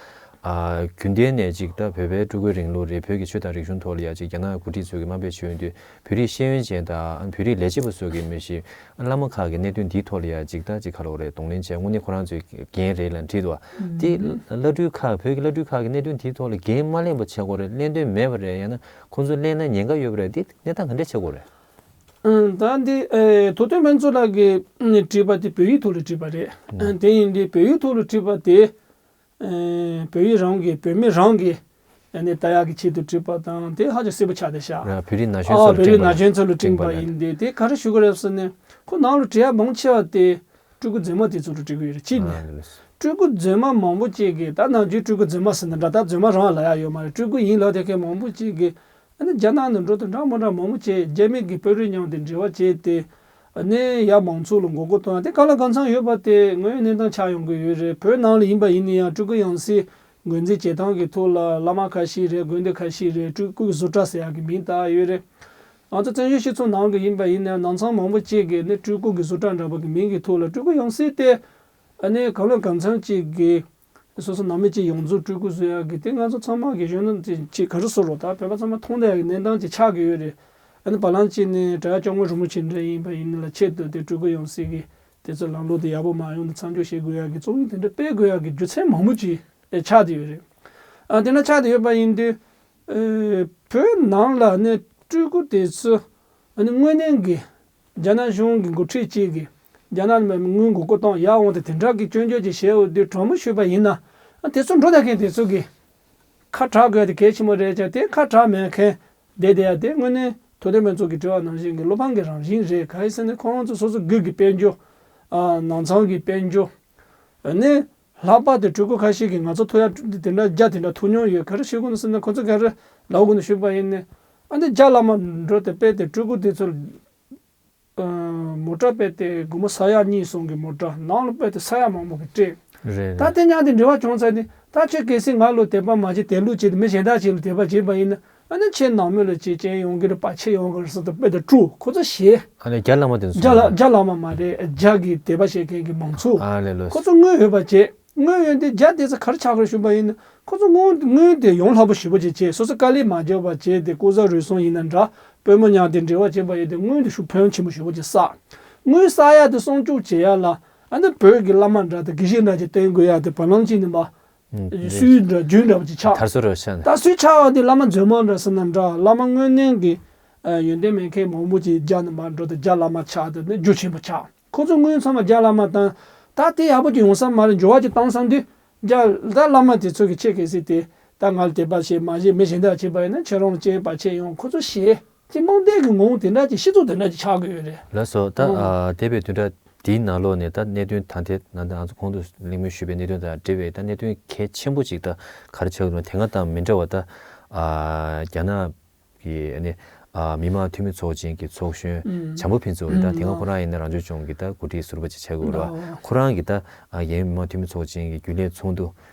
ཨ་རྒྱུན་ལྡན་ནས་ཅིག་ད་བོད་པའི་སྤྲུལ་སྐུའི་རིང་ལུགས་རེད། བོད་ཀྱི་ཆོས་དང་རིག་གཞུང་ཐོག་ལ་ཡ་ཅིག་རྒྱ་ནག་འགོ་ཁྲིད་ཚོས་ཀྱི་དམའ་འབེབས་བྱས་ཡོང་དུས། བོད་རིགས་ཤེས་ཡོན་ཅན་དང་བོད་རིགས་ལས་བྱེད་པ་སོགས་ཀྱིས་མི་ཤེས། བླ་མ་ཁག་གིས་གནད་དོན་འདིའི་ཐོག་ལ་ཡ་ཅིག་ད་ཅིག་ག་ལབ་དགོས་རེད། གདོང་ལེན་བྱས། དངོས་གནས་ཁོ་རང་ཚོའི་འགན་རེད་ལབ་བྲིས་འདུག་བ། དེ་བླ་སྤྲུལ་ཁག་བོད་ཀྱི་བླ་སྤྲུལ་ཁག་གིས་གནད་དོན་དེའི་ཐོག་ལ་འགན་མ་ལེན་པ་བྱེད་དགོས་རེད། ལེན་འདོད་མེད་པ་རེད། ཡང་ན་ཁོང་ཚོ་ལེན་ན་ཉེན་ཁ་ཡོད་པ་རེད། དེ་གནས་སྟངས་ག་འདྲ་བྱེད་དགོས་རེད། ཨང་། ད་འདི་ཨེ་ཐུབ་བསྟན་ཕུན་ཚོགས་ལགས་ཀྱིས་ཨ་ནི་བྲིས་པ་དེ་བོད་ཡིག་ཐོག་ལ་བྲིས་པ་རེད། ཨ་དེ་ཡིན་དུས་བོད་ཡིག་ཐོག་ལ་བྲིས་པ་དེ་ཨེ་བོད་ཡིག་རང་གི་བོད་མི་རང་གི་ཨ་ནི་ལྟ་ཡག་གི་ཆེད་དུ་བྲིས་པ་དང་དེ་ཧ་ཅང་གསལ་པོ་ཆགས་བསྡད་ཤག་ར། བོད་རིགས་ན་གཞོན་ཨ་ཚོ་ལ་བོད་རིགས་ན་བསྟན་པ་གཞོན་ཚོ་ལ་བསྟན་པ་ལ་ཡིན་དུས་དེ་ག་རེ་ཞུ་དགོས་རེད་ཟེར་ན། ཁོ་ནང་ལ་བྲིས་ཡག་མང་ཆེ་བ་དེ་སྤྲུལ་སྐུ་རྫུན་མ་དེ་ཚོ་ལ་བྲིས་ཀྱི་ཡོད་རེད། གཅིག་ནས་ཨ་ལགས། སྤྲུལ་སྐུ་རྫུན་མ་མང་པོ་ཅིག་གིས། ད་ནམ་རྒྱུན་སྤྲུལ་སྐུ་རྫུན་མ་ཟེར་ན་འདྲ། ད་རྫུན་མ་རང་ལབ་ཡག་ཡོད་མ་རེད། སྤྲུལ་སྐུ་ཡིན་ལབ་བསྡད་མཁན་མང་པོ་ཅིག་གིས་ཨ་ནི་རྒྱ་ནག་ནང་འགྲོ་དང་འདྲ་མི་འདྲ་མང་པོ་བྱས། རྒྱ་མི་གི་དཔོན་རིགས་མཉམ་དུ་འབྲེལ་བ་བྱས་ཏེ་ཨ་ནི་ཡར་མང་ཚོགས་ལ་མགོ་སྐོར་གཏོང་ཡག་དེ་གང་ལ་གང་འཚམ་ཡོད་པ་དེ་དངོས་ཡོད་གནས་སྟངས་ཆགས་ཡོང་གི་ཡོད་རེད། བོད་ནང་ལ་ཡིན་པ་ཡིན་ན་ཡང་སྤྲུལ་སྐུ་ཡང་སྲིད་འགོ་འཛིན་བྱེད་སྟངས་ཀྱི་ཐོག་ལ་བླ་མ་ཁ་ཤས་རེད། དགོན་སྡེ་ཁ་ཤས་རེད། སྤྲུལ་སྐུ་གི་བཟོ་གྲྭ་ཟེར་ཡག་གི་མིང་བཏགས་ཡོད་རེད། ང་ཚོ་བཙན་བྱོལ་སྤྱི་ཚོགས་ནང་གི་ཡིན་པ་ཡིན་ན་ནང་ཚང་མང་པོ་ཅིག་གིས་ནི་སྤྲུལ་སྐུ་གི་བཟོ་གྲྭ་འདྲ་པོ་གི་མིང་གི་ཐོག་ལ་སྤྲུལ་སྐུ་ཡང་སྲིད་དེ་ཨ་ནི་གང་ལ་གང་འཚམ་ཅིག་གིས་སོ་སོ་ནང་མི་ཅིག་ཡོངས་རྫོགས་སྤྲུལ་སྐུ་བཟོ་ཡག་གི་དེ་ང་ཚོ་ཚང་མ་གི་གཞོན་ནུ་ཅིག་ཅིག་ག་རེ་ཟེར་རོ། ད་བོད་པ་ཚང་མ་མཐོང་བསྡད་ཡག་གི་གནས་སྟངས་ཅིག་ཆགས་ཀྱི་ཡོད་རེད། ཨ་ནི་བར་ལམ་ཅིག་ནས་གྲྭ་སྐྱོང་མགོན་རིན་པོ་ཆེ་འདྲ་ཡིན་པ་ཡིན་ན་ལ་ཆེད་དུ་དེ་སྤྲུལ་སྐུ་ཡང་སྲིད་ཀྱི་དེ་ཚོ་ལམ་ལུགས་དེ་ཡག་པོ་མ་ཡོང་དུས་མཚམས་འཇོག་བྱེད་དགོས་ཡག་གི་བཙོག་གཉིས་དེ་འདྲ་སྤེལ་དགོས་ཡག་གི་རྒྱུ་མཚན་མང་པོ་ཅིག་ཆགས་བསྡད་ཡོད་རེད། ཨ་དེ་འདྲ་ཆགས་བསྡད་ཡོད་པ་ཡིན་དུས། ཨེ་བོད་ནང་ལ་ནི་སྤྲུལ་སྐུ་དེ་ཚོ་ཨ་ནི་དངོས་གནས་ཀྱི་རྒྱ་ནག་གཞུང་གི་འགོ་ཁྲིད་ཅིག་གིས་རྒྱ་ནག་ནས་དངུལ་མགོ་སྐོར་གཏོང་ཡག་འོང་དེ་དེ་འདྲ་གི་སྐྱོན་བརྗོད་ཅིག་བྱས་འོང་དུས་དྲང་མོ་ཞུས་པ་ཡིན་ན། ཨ་དེ་ཚོ་འགྲོ་ད་མཁན་དེ་ཚོ་གི་ཁ་གྲག་དགོས་དེ་གལ་ཆེན་པོ་རེད་ཀྱང་། དེ་ཁ་གྲག་མེད་མཁན་བསྡད་བསྡད་ཡག་དེ་དངོས་གནས་ཐུབ་བསྟན་ཕུན་ཚོགས་ཀྱིས་བྲིས་པ་ནང་བཞིན་གྱི་བློ་ཕམ་གྱི་རང་བཞིན་རེད། གང་ཡིན་ཟེར་ན་ཁོ་རང་ཚོ་སོ་སོ་སྒེར་གྱི་དཔལ་འབྱོར། ཨ་ནང་ཚང་གི་དཔལ་འབྱོར། ཨ་ནི། ལྷག་པར་དུ་སྤྲུལ་སྐུ་ཁ་ཤས་ཀྱིས་ང་ཚོ་ཐུག་ཡག་དེ་འདྲ་རྒྱ་དེ་འདྲ་ཐུག་མྱོང་ཡོད། ག་རེ་ཞུ་དགོས་ནི་ཟེར་ན་ཁོ་ཚོ་ག་རེ་ལབ་དགོས་ནི་ཞུས་པ་ཡིན་ནི། ཨ་ནི་རྒྱ་བླ་མ་འགྲོ་དེ་དཔེ་དེ་སྤྲུལ་སྐུ་དེ་ཚོ་ཨ་མོ་ཊ་དཔེ་དེ་སྒོར་མོ་ས་ཡ་གཉིས་གསུམ་གྱི་མོ་ཊ་ནང་ལ་དཔེ་དེ་ས་ཡ་མང་པོ་གི་སྤྲད། རེད་ད་རེད། དེ་མཉམ་དུ་འབྲེལ་བ་བྱུང་ཚར་ནི་ད་ཁྱོད་གལ་སྲིད་ང་ལ་དད་པ་མ་བྱེད་དད་ལུགས་བྱེད་དེ་མི་གཞན་དག་ཅིག་ལ་དད་པ་བྱེད་པ་ཡིན་ན། ཨ་ནི་ཁྱེད་ནང་མི་ལ་ཅིག་སྐྱོན་ཡོང་གི་རེད། བར་ཆད་ཡོང་གི་རེད་ཟེར་ཏེ་དཔེ་དེ་དཀྲུགས། ཁོ་ཚོ་ཞེད། ཨ་ནི་རྒྱ་བླ་མ་དེ་ཚོ། རྒྱ་བླ་རྒྱ་བླ་མ་མ་རེད། རྒྱ་གི་དད་པ་བྱེད་མཁན་གྱི་མང་ཚོགས། ཨ་ལེ་ལོས། ཁོ་ཚོ་དངུལ་ཡོད་པ་བྱེད། དངུལ་ཡོད་དེ་རྒྱ་དེ་ཚོ་ག་རེ་ཆགས་ཀྱི་རེད་ཞུས་པ་ཡིན་ན། ཁོ་ཚོ་དངུལ་དངུལ་དེ་ཡོང་སླ་པོ་ཞེ་པོ་ཅིག་བྱེད། སོ་སོ་དཀའ་ལས་མ་རྒྱབ་པ་བྱས་ཏེ་ལྐོག་ཟ་རུལ་སུངས་ཡིན་ན་འདྲ། དཔོན་མོ་མཉམ་དུ་འབྲེལ་བ་བྱས་པ་ཡིན་ཏེ་དངུལ་དེ་ཤུགས་ཕོན་ཆེན་པོ་ཞེ་པོ་ཅིག་བསགས། དངུལ་བསགས་ཡག་དེ་སྲུང་སྐྱོབ་བྱེད་ཡག་ལ་ཨ་ནི་བོད་ཀྱི་བླ་མ་འདྲ་དང་དགེ་བཤེས་འདྲ་ཅིག་བསྟེན་དགོས་ཡག་དེ་བར་ལམ་ཅིག་ནས་མ། ཨུམ། སུའི་འདྲ་རྒྱུན་འདྲ་པོ་ཅིག་ཆགས། དར་སྲོལ་རེད་ཤག་ནས། ད་སུའི་ཆགས་པ་དེ་བླ་མ་རྫུན་མ་འདྲ་ཟེར་ན་འདྲ། བླ་མ་དངོས་གནས་ཀྱི་ཨ་ཡོན་ཏན་མེད་མཁན་མང་པོ་ཅིག་རྒྱ་ནས་མར་འགྲོ་དུས་རྒྱ་བླ་མ་ཆགས་དེ་ནི་རྒྱུ་ཆེན་པོ་ཆགས། ཁོ་ཚོ་དངུལ་ཚང་མ་རྒྱ་བླ་མ་བཏང་། ད་དེ་ཡག་པོ་ཅིག་ཡོང་ས་མ་རེད། འགྱུར་བ་ཅིག་བཏང་བསམ་དུས་རྒྱ་ད་བླ་མ་དེ་ཚོ་གི་ཁྱེད་གལ་སྲིད་དེ་ད་ང་ལ་དད་པ་བྱེད་མ་བྱེད་མི་གཞན་དག་བྱེད་པ་ཡིན་ན་ཁྱེད་རང་ལ་སྐྱོན་བར་ཆད་ཡོང་། ཁོ་ཚོ་ཞེད་ཀྱི་རྨོངས་དད་ཀྱི་ངོ་བོ་དེ་འདྲ་ཅིག་སྤྱི་ཚོགས་དེ་འདྲ་ཅིག་ཆགས་ཀྱི་ཡོད་རེད། ལགས་སོ། ད་ཨོ་ཨ་འདས་པའི་བདུན་ཕྲག་འདིའི་ནང་ལོགས་ནས་ད་གནད་དོན་ད་ལྟའི་ནང་ད་ང་ཚོ་གོང་དུ་གླེང་མོལ་ཞུས་པའི་གནད་དོན་དང་འབྲེལ་བའི་ད་གནད་དོན་གལ་ཆེན་པོ་ཅིག་ད་ག་རེ་ཆགས་ཀྱི་འདུག་དེ་སྔ་དང་མི་འདྲ་བ་ད་ཨ་རྒྱ་ནག་གི་ཨ་ནི་ཨ་མི་དམངས་འཐུས་མི་ཚོགས་ཆེན་གྱི་ཚོགས་གཞོན་ཨུམ། བྱམས་པ་ཕུན་ཚོགས་ཨུམ། ད་དེ་སྔ་ཨོ་ཁོ་རང་ཡིན་ན་རང་སྐྱོང་ལྗོངས་ཀྱི་ད་འགོ་ཁྲིད་ཟུར་པ་ཅིག་ཆགས་ཀྱི་ཡོད་རེད། ཨོ་ཁོ་རང་གིས་ད་ཨ་རྒྱ་མི་དམངས་འཐུས་མི་ཚོགས་ཆེན་གྱི་རྒྱུན་ལས་ཚོགས་འདུ་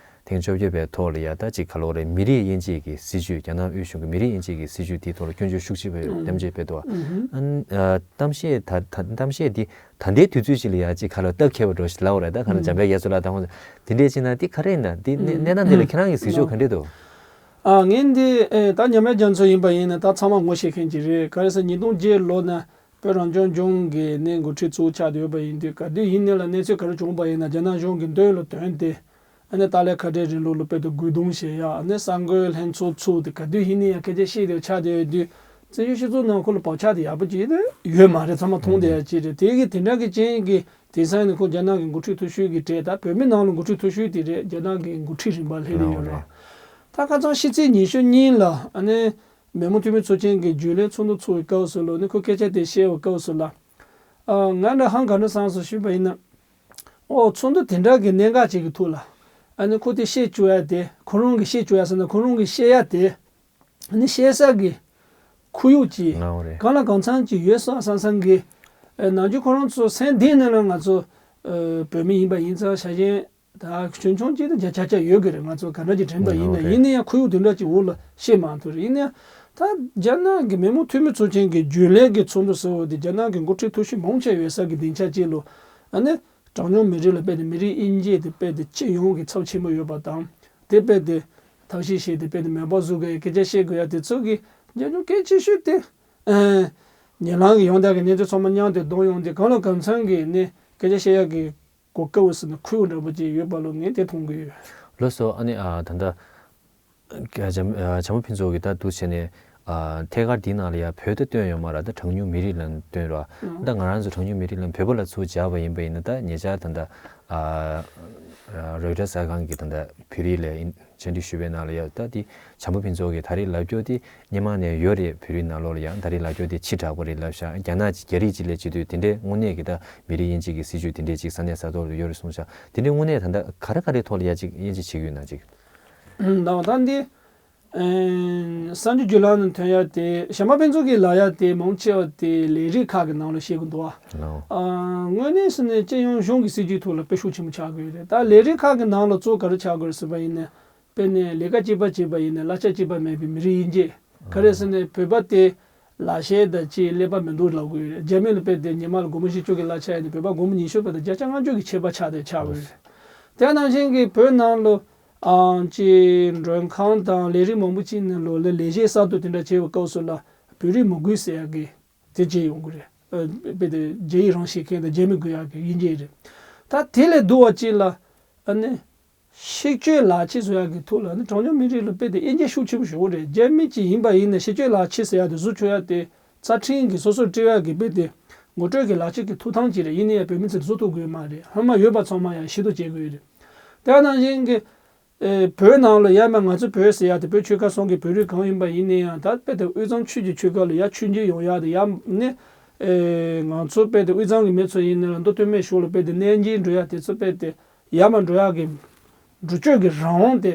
ཐེངས་བཅོ་བརྒྱད་པའི་ཐོག་ལ་ཡ་ད་ཅིག་ག་ལབ་དགོས་རེད། མི་རིགས་དབྱེ་འབྱེད་ཀྱི་སྲིད་བྱུས། རྒྱ་ནག་དབུས་གཞུང་གི་མི་རིགས་དབྱེ་འབྱེད་ཀྱི་སྲིད་བྱུས་དེའི་ཐོག་ལ་སྐྱོན་བརྗོད་ཤུགས་ཆེ་བའི་ཨུམ། གཏམ་བཤད་སྤེལ་འདུག་ཨ་ཨུམ། ཨ་གཏམ་བཤད་ད་ད་གཏམ་བཤད་འདི་ད་ལྟའི་དུས་ཚོད་ཅིག་ལ་ཡ་ཅིག་ག་ལ་སྟབས་འཁེལ་བ་འགྲོ་ཞིག་ལབ་དགོས་རེད། ད་ག་ན་ཨུམ། འཇམ་དཔལ་རྒྱ་མཚོ་ལགས་དང་ཁོང་ཚོ་དེ་འདྲས་བྱས་ན་འདི་ག་རེ་ཡིན་ན། འདི་གནས་ཨུམ། གནས་སྟངས་འདི་ལ་ཁྱེད་རང་གི་གཟིགས་ཕྱོགས་ག་འདྲས་འདུག་ཨ་ངས་འདི་ཨེ་ད་ཉམས་མེད་རྒྱ་མཚོ་ཡིན་པ་ཡིན་ན་ད་ཚང་མ་ངོ་ཤེས་མཁན་ཅིག་རེད། ག་རེ་ཟེར་ཉིས་སྟོང་བརྒྱད་ལོ་ན་བོད་རང་སྐྱོང་ལྗོངས་ཀྱི་ནས་འགོ་ཁྲིད་ཚོགས་ཆགས་བསྡད་ཡོད་པ་ཡིན་དུས། ག་དུས་ཡིན་ནའི་ལ་གནས་ཚུལ་ག་རེ་བྱུང་པ་ཡིན་ན་རྒྱ་ནག་གཞུང་གི་མདུན་ལ་ཐོན་ཏེ། ཨ་ནི་ཏཱ་ལའི་ཁ་བྲལ་རིང་ལུགས་ལ་དཔེ་དེ་རྒོལ་རྡུང་བྱེད་ཡ། ཨ་ནི་གསར་འགོད་ལྷན་ཚོགས་ཚོགས་ཏེ་ག་དུས་ཡིན་ནའི་ཡང་སྐད་ཆ་བཤད་དེ་ཆགས་བསྡད་ཡོད་དུས། བཙན་བྱོལ་སྤྱི་ཚོགས་ནང་ཁུལ་ལ་བག་ཆགས་དེ་ཡག་པོ་ཅིག་ཡོད་མ་རེད། ཚང་མ་མཐོང་བསྡད་ཡ་ཅིག་རེད། དེ་གི་དེ་འདྲ་གི་རྐྱེན་གྱིས་དེང་སང་ནི་ཁོ་རྒྱ་ནག་གི་འགོ་ཁྲིད་ཐུ་ཤུལ་གྱི་གྲས། ད་བོད་མི་ནང་ལ་འགོ་ཁྲིད་ཐུ་ཤུལ་དེ་རེད། རྒྱ་ནག་གི་འགོ་ཁྲིད་རིམ་པ་སླེབས་ནས་ཡོད་རེད། ད་ཁ་སང་ཕྱི་ཚེས་ཉི་ཤུ་གཉིས་ལ་ཨ་ནི་མི་དམངས་འཐུས་མི་ཚོགས་ཆེན་གྱི་རྒྱུན་ལས་ཚོགས་འདུ་ཚོགས་པའི་སྐབས་སུ་ལ་ནི་ཁོ་སྐད་ཆ་དེ་བཤད་པའི་སྐབས་སུ་ལ། ཨ་ང་འདྲ་ཧང་ག་འདྲ་སངས་སུ་ཞུས་པ་ཡིན་ན། ཨོ་ཚོགས་འདུ་དེ་འདྲ་གི་གནད་འགག་ཅིག་གི་ཐོག་ལ་ཨ་ནི་ཁོ་དེ་བཤད་བཅུག་ཡ་དེ་ཁོ་རང་གིས་བཤད་བཅུག་ཡ་ཟེར་ན་ཁོ་རང་གིས་བཤད་ཡ་དེ་ཨ་ནི་བཤད་ས་གི་ཁོར་ཡུག་ཅིག་ངའོ་རེད། གང་ལ་གང་འཚམ་ཅིག་ཡོད་ས་བསམ་བསམ་གི། ཨ་ནམ་རྒྱུན་ཁོ་རང་ཚོ་སེམས་གཏིང་ནས་ལ་ང་ཚོ་ཨ་བོད་མི་ཡིན་པ་ཡིན་ཙང་ཤ་ཞེན་ད་ཆུང་ཆུང་ཅིག་དང་བརྒྱ་ཆ་བརྒྱ་ཡོད་གི་རེད། ང་ཚོ་ག་འདྲ་ཅིག་དྲན་པ་ཡིན་ན། ཡིན་ན་ཡང་ཁོར་ཡུག་དེ་འདྲ་ཅིག་འོག་ལ་བཤད་མ་ཐུབ་རེད། ཡིན་ན་ཡང་ད་རྒྱ་ནག་གི་མི་དམངས་འཐུས་མི་ཚོགས་ཆེན་གྱི་རྒྱུན་ལས་ཀྱི་ཚོགས་འདུ་ཟེར་བ་དེ་རྒྱ་ནག་གི་འགོ་ཁྲིད་ཐུ་ཤུལ་མང་ཆེ་ཡོད་ས་གི་སྡིངས་ཆ་ཅིག་ལ་ཨ་ནི་གྲངས་ཉུང་མི་རིགས་ལ་དཔེ་དེ་མི་རིགས་དབྱེ་འབྱེད་དེ་དཔེ་དེ་ཅི་ཡོང་གི་ཚབས་ཆེན་པོ་ཡོད་པ་དང་། དེ་དཔེ་དེ་ ཐབས་ཤེས་བྱས་ཏེ་དཔེ་དེ་མོས་པ་བཟོ་དགོས་ཡ་སྐད་ཆ་བཤད་དགོས་ཡ་དེ་ཚོ་གི་རྒྱབ་ལྗོངས་གལ་ཆེ་ཤོས་དེ། ཨ་ཉེ་ལམ་གི་ཡོང་བསྡད་ཀྱི་གནས་ཚུལ་ཚང་མ་མཉམ་དུ་བསྡོམས་ཡོང་དུས་གང་ལ་གང་འཚམ་གི་ནི་སྐད་ཆ་བཤད་ཡ་གི་གོ་སྐབས་ཟེར་ན་ཁུལ་འདྲ་པོ་ཅིག་ཡོད་པ་ལོ་ངས་དེ་མཐོང་གི་ཡོད། ལགས་སོ། ཨ་ནི་ཨ་ད་ལྟ་བྱམས་བྱམས་པ་ཕུན་ཚོགས་ཀྱིས་ད་འདུག་བྱས་ནས་ཨ་ཐད་ཀར་འདིའི་ནང་ལ་ཡ་བོད་དུ་བཏོན་ཡོད་མ་རེད། ད་གྲངས་ཉུང་མི་རིགས་ལ་བཏོན་རོགས། ཨང་། ད་ང་རང་ཚོ་གྲངས་ཉུང་མི་རིགས་ལ་བོད་པ་ལ་ཚུར་སྦྱར་བ་ཡིན་པ་ཡིན་ན། ད་ཉེ་ཆར་ད་ལྟ་ཨ་རོའི་ཊར་གསར་ཁང་གིས་ད་ལྟ་བོད་རིགས་ལ་ཨིན་བཅར་འདྲི་ཞུས་པའི་ནང་ལ་ཡ་ད་དེ་བྱམས་པ་ཕུན་ཚོགས་ཀྱིས་ད་རེས་ལབ་རྒྱུ་དེ་སྔོན་མ་ནས་ཡོད་རེད། བོད་རིགས་ནང་ལོགས་ལ་ཡ་ད་རེས་ལབ་རྒྱུ་དེ་ཕྱི་དྲགས་པོ་རེད་ལབ་ཤག་རྒྱ་ནག་ཅིག་རྒྱ་རིགས་ཅིག་ལ་བྱེད་དུས་དེ་འདྲའི་དངོས་གནས་ཀྱི་ད་མི་རིགས་དབྱེ་འབྱེད་ཀྱི་སྲིད་ཇུས་དེ་འདྲས་ཅིག་ས་གནས་ས་ཐོག་ལ་ཡོད་རེད་གསུངས་ཤག་དེ་འདྲའི་དངོས་གནས་ད་ལྟ་ག་རེ་ག་རེའི་ཐོག་ལ་ཡ་ཅིག་དབྱེ་འབྱེད་བྱེད་ཀྱི་ཡོད་ན་ཅིག་ད་ད་འདི་ཨེ་གསར་འགྱུར་བརྒྱུད་ལམ་ནང་ཐོན་ཡ་དེ་བྱམས་པ་ཕུན་ཚོགས་ཀྱིས་ལབ་ཡ་དེ་མང་ཆེ་བ་དེ་ལས་རིགས་ཁག་གི་ནང་ལ་བཤད་གི་འདུག་ཨ། ལགས། ཨ་དངོས་གནས་ཟེར་ན་སྤྱི་ཡོངས་གཞུང་གི་སྲིད་ཇུས་ཐོག་ལ་དཔེ་ཤུགས་ཆེན་པོ་ཆགས་ཀྱི་ཡོད་རེད། ད་ལས་རིགས་ཁག་གི་ནང་ལ་གཙོ་བོ་ག་རེ་ཆགས་ཀྱི་ཡོད་རེད་ཟེར་བ་ཡིན་ན། དཔེར་ན་ལས་ཀ་གཅིག་པ་བྱས་པ་ཡིན་ན་གླ་ཆ་གཅིག་པ་མེད་པའི་མི་རིགས་དབྱེ་འབྱེད། ག་རེ་ཟེར་ན་བོད་པ་དེ་ལག་ཤེས་དང་ཅིག་ཀླད་པ་མི་འདུག་ལབ་ཀྱི་ཡོད་རེད། རྒྱ་མི་ལ་དཔེ་དེ་ཉི་མ་ལ་སྒོར་མོ་བཞི་བཅུ་གི་གླ་ཆ་ཡིན་ན་བོད་པ་སྒོར་མོ་ཉི་ཤུ་བར་དུ་བརྒྱ་ཆ་ལྔ་བཅུ་གི་ཆད་པ་ཆགས་དེ་ཆགས་ཀྱི་ཡོད་རེད། དེ་ནང་བཞིན་གྱི་བོད་ནང་ལ་ཨང་ཅིག་མགྲོན་ཁང་དང་ལས་རིགས་མང་པོ་ཅིག་ནང་ལོགས་ལ་ལས་བྱེད་གསར་གཏོད་དེ་འདྲ་བྱེད་པའི་སྐབས་སུ་ལ་བོད་རིགས་མི་དགོས་ཟེར་ཡ་གི་དེ་བྱས་ཡོང་གི་རེད། ཨ་དཔེ་དེ་རྒྱ་ཡིག་རང་ཤེས་མཁན་དང་རྒྱ་མི་དགོས་ཡག་གི་དབྱེ་འབྱེད་རེད། ད་དེ་ལས་སྡུག་པ་ཅིག་ལ་ཨ་ནི་གཤིས་སྤྱོད་ལག་ཁྱེར་བཟོ་ཡག་གི་ཐོག་ལ་ཨ་ནི་གྲངས་ཉུང་མི་རིགས་ལ་དཔེ་དེ་དབྱེ་འབྱེད་ཤུགས་ཆེན་པོ་ཞུ་གི་རེད། རྒྱ་མི་ཅིག་ཡིན་པ་ཡིན་ན་གཤིས་སྤྱོད་ལག་ཁྱེར་ཟེར་ཡག་དེ་བཟོ་ཆོག་ཡག་དེ་རྩ་ཁྲིམས་ཀྱི་སོ་སོར་སྤྲད་ཡག་གི་དཔེ་དེ་ངོ་སྤྲོད་ཀྱི་ལག་ཁྱེར་གྱི་ཐོབ་ཐང་ཅིག་རེད། ཡིན་ན་ཡང་བོད་མི་ཚོས་བཟོ་ཐུབ་དགོས་མ་རེད། ཧ་མ་ཡོད་པ་ཚང་མ་ཡང་ཤེས་རྟོགས་བྱེད་དགོས་རེད། དེ་ནང་བཞིན་གྱི་ཨེ་བོད་ནང་ལ་ཡ་མ་ང་ཚོ་བོད་ཟེར་ཡ་དེ་བོད་ཆོལ་ཁ་གསུམ་གྱི་བོད་རིགས་གང་ཡིན་པ་ཡིན་ན་ཡང་ད་དཔེ་དེ་དབུས་གཙང་ཆོས་ཀྱི་ཆོལ་ཁ་ལ་ཡ་མཆོད་མཇལ་ཡོང་ཡ་དེ་ཡ་ནི་ཨེ་ང་ཚོ་དཔེ་དེ་དབུས་གཙང་གི་མི་ཚོ་ཡིན་ན་ལ་མདོ་སྟོད་སྨད་ཕྱོགས་ལ་དཔེ་དེ་གནས་མཇལ་འགྲོ་ཡ་དེ་ཚོ་དཔེ་དེ་ཡ་མ་འགྲོ་ཡ་གི་འགྲོ་སྐྱོད་ཀྱི་རང་དབང་དེ་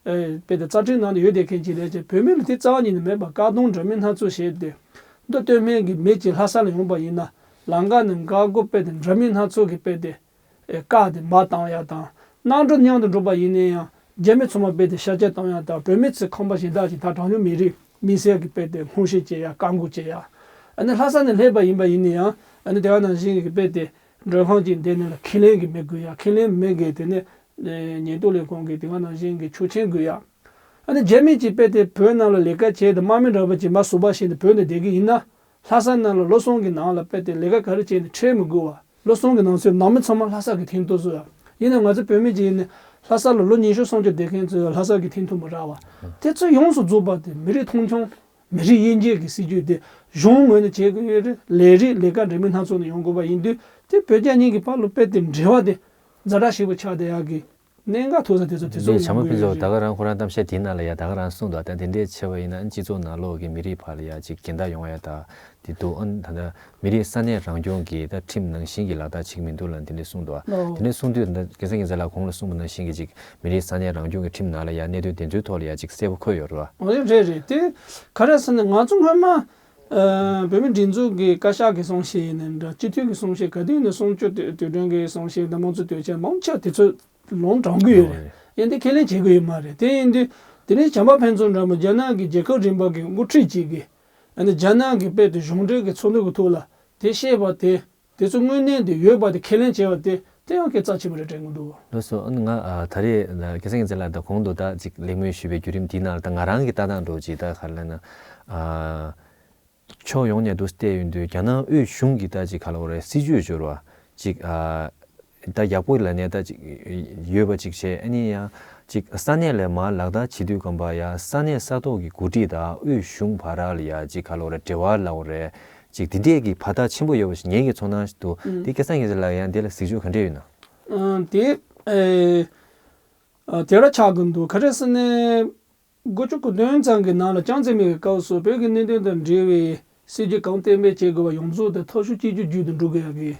ཨེ་དཔེ་དེ་རྩ་ཁྲིམས་ནང་དུ་ཡོད་བསྡད་མཁན་ཅིག་རེད་ཅེས། བོད་མི་ལ་དེ་རྩ་བ་ཉིད་ནས་མེད་པ་བཀག་སྡོམ་འདྲ་མིན་སྣ་ཚོགས་བྱས་ཏེ་མདོ་སྟོད་སྨད་ཀྱི་མི་ཅིག་ལྷ་ས་ལ་ཡོང་པ་ཡིན་ན་ལམ་ཁ་ནས་འགག་སྒོ་དཔེ་དེ་འདྲ་མིན་སྣ་ཚོགས་ཀྱི་དཔེ་དེ་ཨེ་བཀག་སྟེ་མར་བཏང་ཡ་དང་། གནམ་གྲུ་མཉམ་དུ་འགྲོ་པ་ཡིན་ན་ཡང་རྒྱ་མི་ཚང་མ་རྦད་དེ་ཤ་བཅད་བཏང་ཡ་དང་། བོད་མི་ཚོས་ཁང་པ་གཞན་དག་ཅིག་ད་གྲངས་ཉུང་མི་རིགས་མི་སེར་གྱི་རྦད་དེ་སྔོག་བཤེར་བྱེད་ཡ་བཀག་འགོག་བྱེད་ཡ། ཨ་ནི་ལྷ་ས་ནས་སླེབས་པ་ཡིན་པ་ཡིན་ན་ཡང་ཨ་ནི་དེ་ག་ནང་བཞིན་གྱི་རྦད་དེ་མགྲོན་ཁང་ཅིག་འདི་ནས་ལ་ཁས་ལེན་གྱི་མི་དགོས་ཡ། ཁས་ལེན་མི་དགོས། དེ་ནས་ཉེན་རྟོག་ལས་ཁུངས་ཀྱི་དེ་ག་ནང་བཞིན་གྱི་ཆོག་མཆན་དགོས་ཡ། ཨ་ནི་རྒྱ་མི་ཅིག་རྦད་དེ་བོད་ནང་ལ་ལས་ཀ་བྱས་ཏེ་དམག་མི་འདྲ་པོ་ཅིག་མར་ཟུར་པ་བྱས་ཏེ་བོད་ནས་བསྡད་ཀྱི་ཡིན་ན། ལྷ་ས་ནང་ལ་ལོ་གསུམ་གྱི་ནང་ལ་རྦད་དེ་ལས་ཀ་ག་རེ་བྱས་ནས་ཁྲལ་མི་དགོས་པ། ལོ་གསུམ་གྱི་ནང་ཚུད་ནང་མི་ཚང་མ་ལྷ་ས་གི་འཐེན་ཐུབ་བཟོ་ཡ། ཡིན་ན་ང་ཚོ་བོད་མི་ཅིག་ཡིན་ནས་ལྷ་ས་ལ་ལོ་ཉི་ཤུ་སུམ་ཅུ་བསྡད་མཁན་ཚོས་ལྷ་ས་གི་འཐེན་ཐུབ་མི་རག་པ། དེ་ཚོ་ཡོངས་སུ་རྫོགས་པ་དེ་མི་རིགས་མཐོང་ཆུང་། མི་རིགས་དབྱེ་འབྱེད་ཀྱི་སྲིད་ཇུས་དེ་གཞུང་ངོས་ནས་བྱེད་དགོས་ཡོད་རེད། ལས་རིགས་ལས་ཀ་འདྲ་མིན་སྣ་ཚོགས་ནས་ཡོང་དགོས་པ་ཡིན་དུས་དེ་བོད་རྒྱ་གཉིས་ཀྱི་བར་ལ་རྦད་དེ་འབྲེལ་བ་དེ་ཛ་དྲག་ཞེ་པོ་ཆགས་བསྡད་ཡག་གི་གནད་འགག་ཐུག་ས་དེ་ཚོ་དེ་ཚོ་འདི་ཡོང་བྱ་མོ་གི་ཕུན་ཚོགས་ཡོད་ད་རེད། ག་རང་ཁོ་རང་གཏམ་བཤད་དེའི་ནང་ལ་ཡ་ད་ག་རང་གསུངས་འདུག་ད་དེ་འདྲས་བྱས་པ་ཡིན་ན་སྤྱི་ཚོགས་ནང་ལོགས་ཀྱི་མི་རིགས་བར་ལ་ཡ་ཅིག་གྱེན་ཟློས་ཡོང་ཡ་ད་དེ་འདུག་ཨ་ནི་ད་ལྟ་མི་རིགས་ས་གནས་རང་སྐྱོང་གི་ད་ཁྲིམས་ནང་བཞིན་གྱི་ལག་བསྟར་བྱེད་ཀྱི་མི་འདུག་ལབ་དེ་འདྲས་གསུངས་འདུག་ཨ་ཨོ། དེ་འདྲས་གསུངས་དུས་ད་སྐལ་བཟང་རྒྱལ་མཚན་ལགས་གོང་ལ་གསུངས་པ་ནང་བཞིན་གྱི་ཅིག་མི་རིགས་ས་གནས་རང་སྐྱོང་གི་ཁྲིམས་ནང་ལ་ཡ་གནད་དོན་དེ་ཚོའི་ཐོག་ལ་ཡ་ཅིག་གསལ་པོ་འཁོད་ཡོད་རེད་བ། ཨོ་རེད་རེད་རེད། དེ་ག་རེ་ཟེར་ན་ང་ཚོ་སྔོན་མ་ཨ་བོད་མིའི་སྒྲིག་འཛུགས་ཀྱི་བཀའ་ཤག་གི་གསུང་བཤད་ཡིན་ན་འདྲ། སྤྱི་འཐུས་ཀྱི་གསུང་བཤད་ག་དུས་ཡིན་ན་གསུང་ཆོས་དེ་དུས་དྲན་གྱི་གསུང་བཤད་དང་དམངས་གཙོ་དུས་ཆེན་མང་ཆེ་བ་དེ་ཚོ་ལུང་དྲངས་ཀྱི་ཡོད་རེད། ཡིན་དེ་ཁས་ལེན་བྱེད་དགོས་ཡོད་མ་རེད། དེ་ཡིན་དུས་དེ་ནས་བྱམས་པ་ཕུན་ཚོགས་འདྲ་མོ་རྒྱ་ནག་གི་རྒྱལ་ཁབ་རིམ་པ་གི་འགོ་ཁྲིད་ཅིག་གིས་ཨ་ནི་རྒྱ་ནག་གི་དཔེ་དེ་གཞུང་འབྲེལ་གྱི་ཚོགས་འདུ་གི་ཐོག་ལ་དེ་བཤད་པ་དེ་དེ་ཚོ་དངོས་གནས་དེ་ཡོད་པ་དེ་ཁས་ལེན་བྱས་པ་དེ་དེ་ཡང་སྐད་རྩ་ཆེན་པོ་རེད་དྲན་གྱི་འདུག་ལགས་སོ། ཨ་ནི་ང་ཨ་ད་རེས་ཨ་སྐལ་བཟང་རྒྱལ་མཚན་ལགས་དང་གོང་དུ་ད་ཅིག་གླེང་མོལ་ཞུས་པའི་བརྒྱུད་རིམ་དེའི་ནང་ལ་ད་ང་རང་གི་ལྟ་སྟངས་འདྲ་བོ་ཅིག་ད་ག་རེ་ལབ་ན་ཨ། ཕྱོགས་ཡོངས་ནས་འདུག་བལྟས་ཡོང་དུས་རྒྱ་ནག་དབུས་གཞུང་གིས་ད་ཅིག་ག་ལབ་དགོས་རེད། སྲིད་ཇུས་སྦྱོར་བ་ཅིག་ཨ། ད་ཡག་པོ་ལབ་ནས་ད་ཅིག་ཡོད་པ་ཅིག་བྱས། ཨ་ནི་ཡང་ཅིག་ས་གནས་ལ་མར་ལག་བསྟར་བྱེད་དུས་སྒང་པ་ཡ་ས་གནས་ས་ཐོག་གི་འགོ་ཁྲིད་དང་དབུས་གཞུང་བར་ལ་ཡ་ཅིག་ག་ལབ་དགོས་རེད། འབྲེལ་བ་ལབ་དགོས་རེད། ཅིག་དེ་འདྲས་ཀྱི་བར་ཐག་ཆེན་པོ་ཡོད་པ་ཞིག་ངེད་ཀྱི་ཚོར་སྣང་ཞིག་འདུག་ཨུ། དེ་སྐལ་བཟང་རྒྱལ་མཚན་ལགས་ཡང་དེ་ལ་གཟིགས་ཕྱོགས་ག་འདྲས་ཡོད་ན། ཨ་དེ་ཨེ་ཨ་དེ་འདྲ་ཆགས་ཀྱི་འདུག་ག་རེ་ཟེར་ན། དགུ་བཅུ་གོ་བདུན་ཙམ་གྱི་ནང་ལ་ཅང་ཙེ་མིན་གྱི་སྐབས་སུ་བོད་ཀྱི་གནད་དོན་དང་འབྲེལ་བའི་སྲིད་ཇུས་གང་གཏན་འབེབས་བྱེད་དགོས་པ་ཡོངས་རྫོགས་དེ་ཐབས་ཤུགས་གཅིག་གྱུར་བརྒྱུད་དུ་འགྲོ་དགོས་ཡག་གི་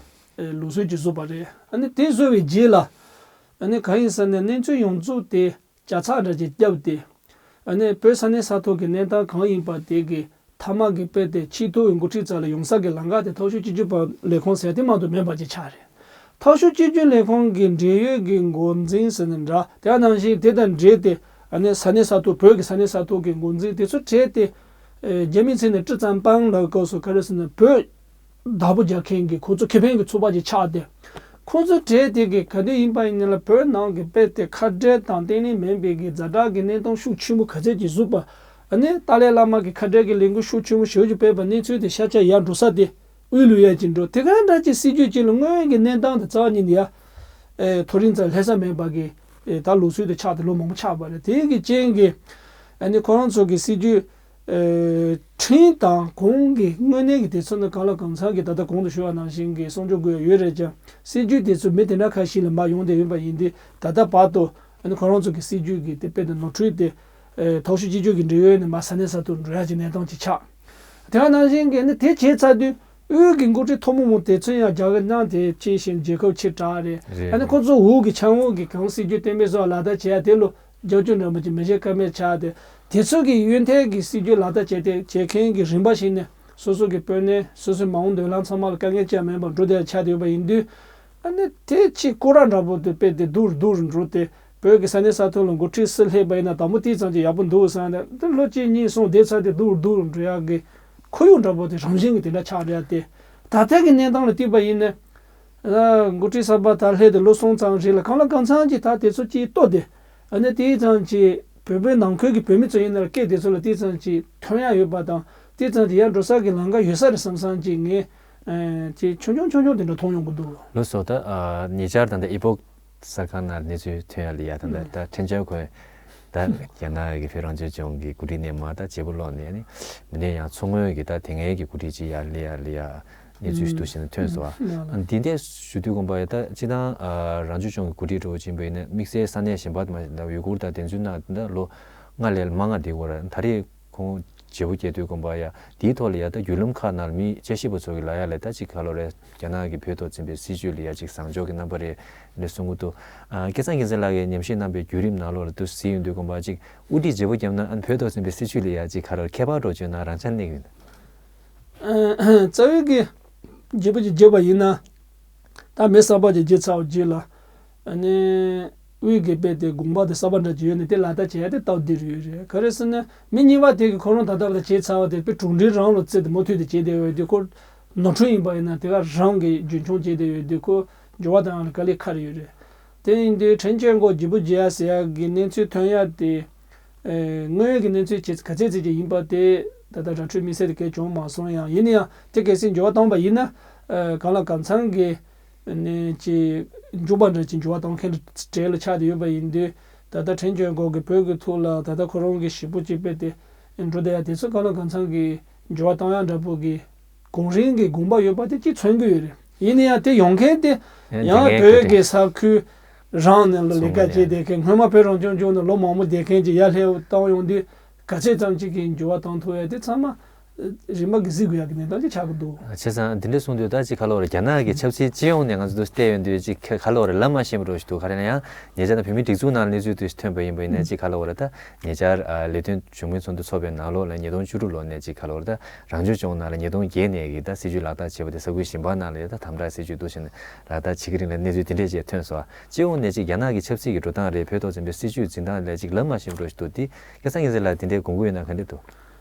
ལུགས་སྲོལ་ཅིག་བཟོས་པ་རེད། ཨ་ནི་དེ་བཟོས་པའི་རྗེས་ལ་ཨ་ནི་གང་ཡིན་ཟེར་ན་གནས་ཚུལ་ཡོངས་རྫོགས་དེ་བྱ་ཚགས་འདྲ་ཅིག་བརྒྱབ་སྟེ་ཨ་ནི་བོད་ས་གནས་ས་ཐོག་གི་གནས་སྟངས་གང་ཡིན་པ་དེ་གི་མཐའ་མ་གི་དཔེ་དེ་ཆེས་མཐོའི་འགོ་ཁྲིད་རྩ་ལ་ཡོང་ས་གི་ལམ་ཁ་དེ་ཐབས་ཤུགས་གཅིག་གྱུར་པ་ལས་ཁུངས་ཟེར་དེ་མ་གཏོགས་མེད་པ་ཅིག་ཆགས་རེད། ཐབས་ཤུགས་གཅིག་གྱུར་ལས་ཁུངས་ཀྱི་འབྲེལ་ཡོད་ཀྱི་འགོ་འཛིན་ཟེར་ན་འདྲ། དེ་ནང་བཞིན་དེ་དང་འབྲེལ་ཏེ་ཨ་ནི་ས་གནས་ས་ཐོག་བོད་ཀྱི་ས་གནས་ས་ཐོག་གི་འགོ་འཛིན་དེ་ཚོ་གྲས་ཏེ་ཨེ་རྒྱ་མིའི་མཚན་ནས་ཀྲི་ཙན་པང་ལབ་སྐབས་སུ་ག་རེ་ཟེར་ན་བོད་བདག་པོ་རྒྱག་མཁན་གྱི་ཁོ་ཚོ་ཁེ་ཕན་གྱི་ཚོགས་པ་ཅིག་ཆགས་ཏེ། ཁོ་ཚོའི་གྲས་དེ་གི་ག་དུས་ཡིན་པ་ཡིན་ན་ལ་བོད་ནང་གི་དཔེ་དེ་ཁ་བྲལ་དང་བརྟན་ལྷིང་མིན་པའི་གི་ཛ་དྲག་གི་གནས་སྟངས་ཤུགས་ཆེན་པོ་ག་ཚད་ཅིག་བཟོས་པ། ཨ་ནི་ཏཱ་ལའི་བླ་མ་གི་ཁ་བྲལ་གི་ལས་འགུལ་ཤུགས་ཆེན་པོ་ཞེ་པོ་ཅིག་སྤེལ་བ་གནས་ཚུལ་དེ་ཤ་ཆ་ཡར་འགྲོ་ས་དེ་དབུས་ལུ་ཡལ་གྱི་འགྲོ། དེ་ག་འདྲ་ཅིག་སྲིད་ཇུས་ཅིག་ལ་སྔོན་གྱི་གནས་སྟངས་དེ་རྩ་བ་ཉིད་ནས་ཡ། ཨེ་མཐོ་རིམ་ཙམ་སླེབས་ས་མེད་པ་གི་ཨེ་ད་ལུགས་སྲོལ་དེ་ཆགས་ཏེ་ལོ་མང་པོ་ཆགས་པ་རེད། དེ་གི་རྐྱེན་གྱིས་ཨ་ནི་ཁོ་རང་ཚོ་གི་སྲིད་ཇུས། ཨེ་ཁྲིམས་དང་གོང་གི་དངོས་གནས་ཀྱི་དེ་ཚོ་ནི་གང་ལ་གང་འཚམ་གྱི་ད་ལྟ་གོང་དུ་ཞུ་བ་ནང་བཞིན་གྱི་གསུང་ཆོས་དགོས་ཡ་ཡོད་རེད་ཀྱང་སྲིད་ཇུས་དེ་ཚོ་མི་དེ་འདྲ་ཁ་ཤས་ལ་མར་ཡོང་བསྡད་ཡོད་པ་ཡིན་དུས་ད་ལྟ་བར་དུ་ཨ་ནི་ཁོ་རང་ཚོ་གི་སྲིད་ཇུས་ཀྱི་དེ་དཔེ་དེ་ནོར་འཁྲུལ་དེ་ཨེ་ཐོག་ཤུགས་གཅིག་གྱུར་གྱི་འབྲེལ་ཡོད་ནས་མར་ས་གནས་ས་ཐོག་འགྲོ་ཡ་གྱི་གནས་སྟངས་ཅིག་ཆགས། དེ་ནང་བཞིན་གྱི་ནི་དེ་བྱས་ཚར་དུས་དབུས་ཀྱི་འགོ་ཁྲིད་མཐོ་མོ་མོ་དེ་ཚོ་ཡང་རྒྱ་གར་ནང་དེ་ཕྱིན་ཞིང་རྒྱལ་ཁབ་ཕྱིར་དྲགས་རེད། རེད། ཨ་ནི་ཁོ་ཚོ་འོག་གི་ཆབ་འོག་གི་གང་སྲིད་ཇུས་གཏན་འབེབས་སོགས་ལག་བསྟར་བྱས་ཡ་དེ་ལོ་རྒྱབ་སྐྱོར་འདྲ་མོ་ཅིག་མི་བྱེད་ཀ་མེད་ཆགས་ཏེ། དེ་ཚོ་གི་གཡོན་ཐལ་གྱི་སྲིད་ཇུས་ལག་བསྟར་བྱས་ཏེ་བྱེད་མཁན་གྱི་རིམ་པ་ཞིག་ནས་སོ་སོ་གི་དཔོན་གནས་སོ་སོའི་མ་འོངས་མདུན་ལམ་ཚང་མ་ལ་དཀའ་ངལ་ཅི་ཡང་མེད་པར་འགྲོ་བསྡད་ཆགས་བསྡད་ཡོད་པ་ཡིན་དུས། ཨ་ནི་དེ་ཕྱི་སྐོར་ར་འདྲ་པོ་དེ་དཔེ་དེ་སྡུག་རུ་སྡུག་རུ་འགྲོ་སྟེ་བོད་ཀྱི་ས་གནས་ས་ཐོག་ལ་འགོ་ཁྲིད་སུ་སླེབས་པ་ཡིན་ན་དང་པོ་དེའི་ཙམ་གྱི་ཡག་པོ་འདུག་བསམ་ནས་དེ་ལོ་གཅིག་གཉིས་གསུམ་བསྡད་ཚར་དེ་སྡུག་རུ་སྡུག་རུ་འགྲོ་ཡག་གི་ཁོར་ཡུག་འདྲ་པོ་དེ་རང་བཞིན་གྱི་དེ་འདྲ་ཆགས་རེད་དེ། ད་ལྟ་གི་གནས་སྟངས་ལ་བལྟས་པ་ཡིན་ན། ཨ་འགོ་ཁྲིད་གསར་པ་ད་སླེབས་ཏེ་ལོ་གསུམ་ཙམ་རིང་ལ་གང་ལ་གང་འཚམ་གྱིས་ད་དེ་ཚོ་གཅིག་ལྟོས་ཏེ། ཨ་ནི་དེའི་ཙམ་གྱིས་བོད་པའི་ནང་ཁུལ་གྱི་བོད་མི་ཚོ་ཡིན་ན་སྐད་དེ་ཚོ་ལ་དེའི་ཙམ་གྱིས་ཐོན་ཡ་ཡོད་པ་དང་དེའི་ཙམ་གྱིས་ཡར་འགྲོ་ས་གི་ལམ་ཁ་ཡོད་ས་རེད་བསམ་བསམ་གྱིས་ངས་ཨ་ཅིག་ཆུང་ཆུང་ཆུང་ཆུང་དེ་འདྲ་མཐོང་ཡོང་གི་འདུག་ལགས་སོ། ད་ཨ་ཉེ་ཆར་ད་ལྟ་ཨི་པོག་གསར་ཁང་ནང་གནས་ཚུལ་ཐོན་ཡ་ལ་ཡ་ད་ལྟ་ད་ཁྲེན་ཅོན་ཁོས་ད་རྒྱ་ནག་གི་བོད་རང་སྐྱོང་ལྗོངས་ཀྱི་འགོ་ཁྲིད་ནས་མར་ད་བརྗེ་པོ་སློག་ནས་ནི་མི་འདྲ་ཡང་མཚོ་སྔོན་གྱི་ད་དེ་སྔའི་གི་འགོ་ཁྲིད་ཅིག་ཡར་སླེབས་ཡ་ལ་ཡ་གནས་ཚུལ་ཞིག་འདུག་ཟེར་ནས་ཐོན་སོང་བ། འདི་འདྲ་ཞུ་དུས་དགོངས་པ་ཡ་ད་སྤྱིར་བཏང་རང་སྐྱོང་ལྗོངས་ཀྱི་འགོ་ཁྲིད་འདྲ་བོ་ཅིག་ཡིན་པ་ཡིན་ན་དམིགས་བསལ་ས་གནས་གཞན་པ་དང་ད་ཡུ་གུར་དང་དེ་ཚོའི་ནང་ད་ལོ་ལྔ་ལས་མང་ང་བསྡད་ཡོད་རེད། ད་རེས་ཁོང་བརྗེ་པོ་བསྐྱལ་དུས་དགོངས་པ་ཡ་དེའི་ཐོག་ལ་ཡ་ད་བརྒྱུད་ལམ་ཁག་ནང་ལ་མི་དཔྱད་ཞིབ་པ་ཚོ་གི་ལབ་ཡ་ལ་ད་ཅིག་ག་ལོ་རེད། རྒྱ་ནག་གི་བོད་ཐོག་འཛིན་པའི་སྲིད་བྱུས་ལ་ཡ་ཅིག་བཟང་ཕྱོགས་ཀྱི་རྣམ་པ་རེད་ལས་གསུང་གི་འདུག་ཨ་སྐལ་བཟང་རྒྱལ་མཚན་ལགས་ཀྱིས་ཉམས་ཞིབ་གནང་པའི་བརྒྱུད་རིམ་ནང་ལོགས་ལ་དུ་གཟིགས་ཡོང་དུས་དགོངས་པ་ཅིག་དབུ་ཁྲིད་བརྗེ་པོ་བརྒྱབ་ན་ཨ་བོད་ཐོག་འཛིན་པའི་སྲིད་བྱུས་ལ་ཡ་ཅིག་ག་ལོ་ཁྱད་པར་འགྲོ་བཅོས་ན་རང་འཇགས་གནས་ཡོད་ན། རྩ་བའི་གི་བརྗེ་པོ་ཅིག་བརྗེ་བ་ཡིན་ན། ད་མི་གསར་པ་ཅིག་བརྗེ་ཚར་བ་རྗེས་ལ། ཨ་ནི། དབུས་ཀྱི་དཔེ་དེ་དགོངས་པ་དེ་གསར་པ་འདྲ་ཅིག་ཡོད་ནས་དེ་ལག་བསྟར་བྱས་ཏེ་སྟབས་བདེ་རུ་ཡོད་རེད། ག་རེ་ཟེར་ན་མི་གཉིས་པ་དེ་གི་ཁོ་རང་ད་ལྟ་བར་བྱས་ཚར་བ་དེ་དཔེ་གྲུབ་འབྲས་རང་ལ་བརྩིས་ཏེ་མུ་མཐུད་དེ་བྱས་བསྡད་ཡོད་དུས་ཁོ་ནོར་འཁྲུལ་ཡིན་པ་ཡིན་ན་དེ་ག་རང་གི་རྒྱུན་འཁྱོངས་བྱས་བསྡད་ཡོད་དུས་ཁོ་འགྱུར་བ་བཏང་ཡག་ལ་དཀའ་ལས་ཁག་རེ་ཡོད་རེད། དེ་ཡིན་དུས་ཁྲེན་ཅོན་ཀོ་བརྗེ་པོ་བརྗེ་ཡ་ཟེར་ཡག་གི་གནས་ཚུལ་ཐོན་ཡག་དེ། ཨེ། དངོས་ཡོད་ཀྱི་གནས་ཚུལ་ཇི་ག་ཚད་ཅིག་ཡིན་པ་དེ་ད་ལྟ་ར་འཕྲོད་དམིགས་བསལ་དེ་གས་བྱུང་མ་སོང་ཡང་ཡིན་ན་ཡང་དེ་གལ་སྲིད་འགྱུར་བ་བཏང་པ་ཡིན་ན། ཨེ། གང་ལ་གང་འཚམ་གྱི་ནས་ཀྱི་མགྱོགས་པ་འདྲ་ཅིག་འགྱུར་བ་གཏོང་མཁན་གྲས་ལ་ཆགས་བསྡད་ཡོད་པ་ཡིན་དུས་ད་ལྟ་ཁྲེན་ཅོན་ཀོ་གི་བོད་ཀྱི་ཐོག་ལ་ད་ལྟ་ཁོ་རང་གི་ཞེ་པོ་ཅིག་དཔེ་དེ་འགྲོ་བསྡད་ཡ་དེ་ཚོ་གང་ལ་གང་འཚམ་གྱི་འགྱུར་བ་གཏོང་ཡ་འདྲ་པོ་གི་གོང་རིམ་གྱི་དགོངས་པ་ཡོད་པ་དེ་ཅིག་མཚོན་གྱི་ཡོད་རེད། ཡིན་ན་ཡང་དེ་ཡོང་མཁན་དེ་ཡང་ཡང་དེ་བོད་ཀྱི་ས་ཁུལ་རང་ནས་ལ་ལས་ཀ་བྱས་བསྡད་མཁན་སྔོན་མ་བོད་རང་སྐྱོང་ལྗོངས་ནས་ལོ་མང་པོ་བསྡད་མཁན་གྱི་ཡར་སླེབས་བཏང་ཡོང་དུས་ག་ཚད་ཙམ་ཅིག་གི་འགྱུར་བ་གཏོང་ཐུབ་ཡ་དེ་ཚང་མ། རིམ་པ་གི་གཟིགས་དགོས་ཡག་གི་གནས་སྟངས་ཅིག་ཆགས་ཀྱི་འདུག་བྱས་ཙང་འདི་འདྲ་གསུངས་དུས་ད་ཅིག་ག་ལབ་རེད། རྒྱ་ནག་གི་ཆབ་སྲིད་སྤྱི་ཡོངས་ནས་ང་ཚོ་འདུག་བལྟས་ཡོང་དུས་ཅིག་ག་ག་ལབ་རེད། ལབ་མ་ཤེས་པ་འདྲ་ཞིག་འདུག་ག་རེ་ན་ཡང་ཉེ་ཆར་ན་བོད་མིའི་སྒྲིག་འཛུགས་ནང་གནས་ཚུལ་དུ་ཐོན་པ་ཡིན་པ་ཡིན་ན་ཅིག་ག་ལབ་རེད། ད་ཉེ་ཆར་ཨ་ལས་དོན་བྱུང་མིན་ཚོགས་འདུ་ཚོགས་པའི་ནང་ལོགས་ལ་ཉིས་སྟོང་བཅུ་དྲུག་ལོ་ནས་ཅིག་ག་ལབ་རེད། ད་རང་སྐྱོང་ལྗོངས་ནང་ལ་ཉིས་སྟོང་བརྒྱད་ནས་ཀྱི་ད་སྲིད་ཇུས་ལག་བསྟར་བྱས་པ་དེ་ས་ཁུལ་གཞན་པ་ནང་ལ་ཡང་ད་དམ་དྲག་སྲིད་ཇུས་འདུག་ཟེར་ནས་ལག་བསྟར་བྱེད་ཀྱི་རིང་ལ་གནས་ཚུལ་དེ་འདྲས་ཅིག་ཐོན་སོང་། སྤྱི་ཡོངས་ནས་ཅིག་རྒྱ་ནག་གི་ཆབ་སྲིད་ཀྱི་འགྲོ་སྟངས་རེད། བོད་ཐོག་འཛིན་པའི་སྲིད་ཇུས་འཛིན་སྟངས་ལ་ཅིག་ལབ་མ་ཤེས་པ་འདྲ་ཞིག་འདུག་དེ་སྐལ་བཟང་རྒྱལ་མཚན་ལགས་དེ་འདྲའི་དགོངས་ཀྱི་ཡོད་ན་ག་འདྲ་འདུག་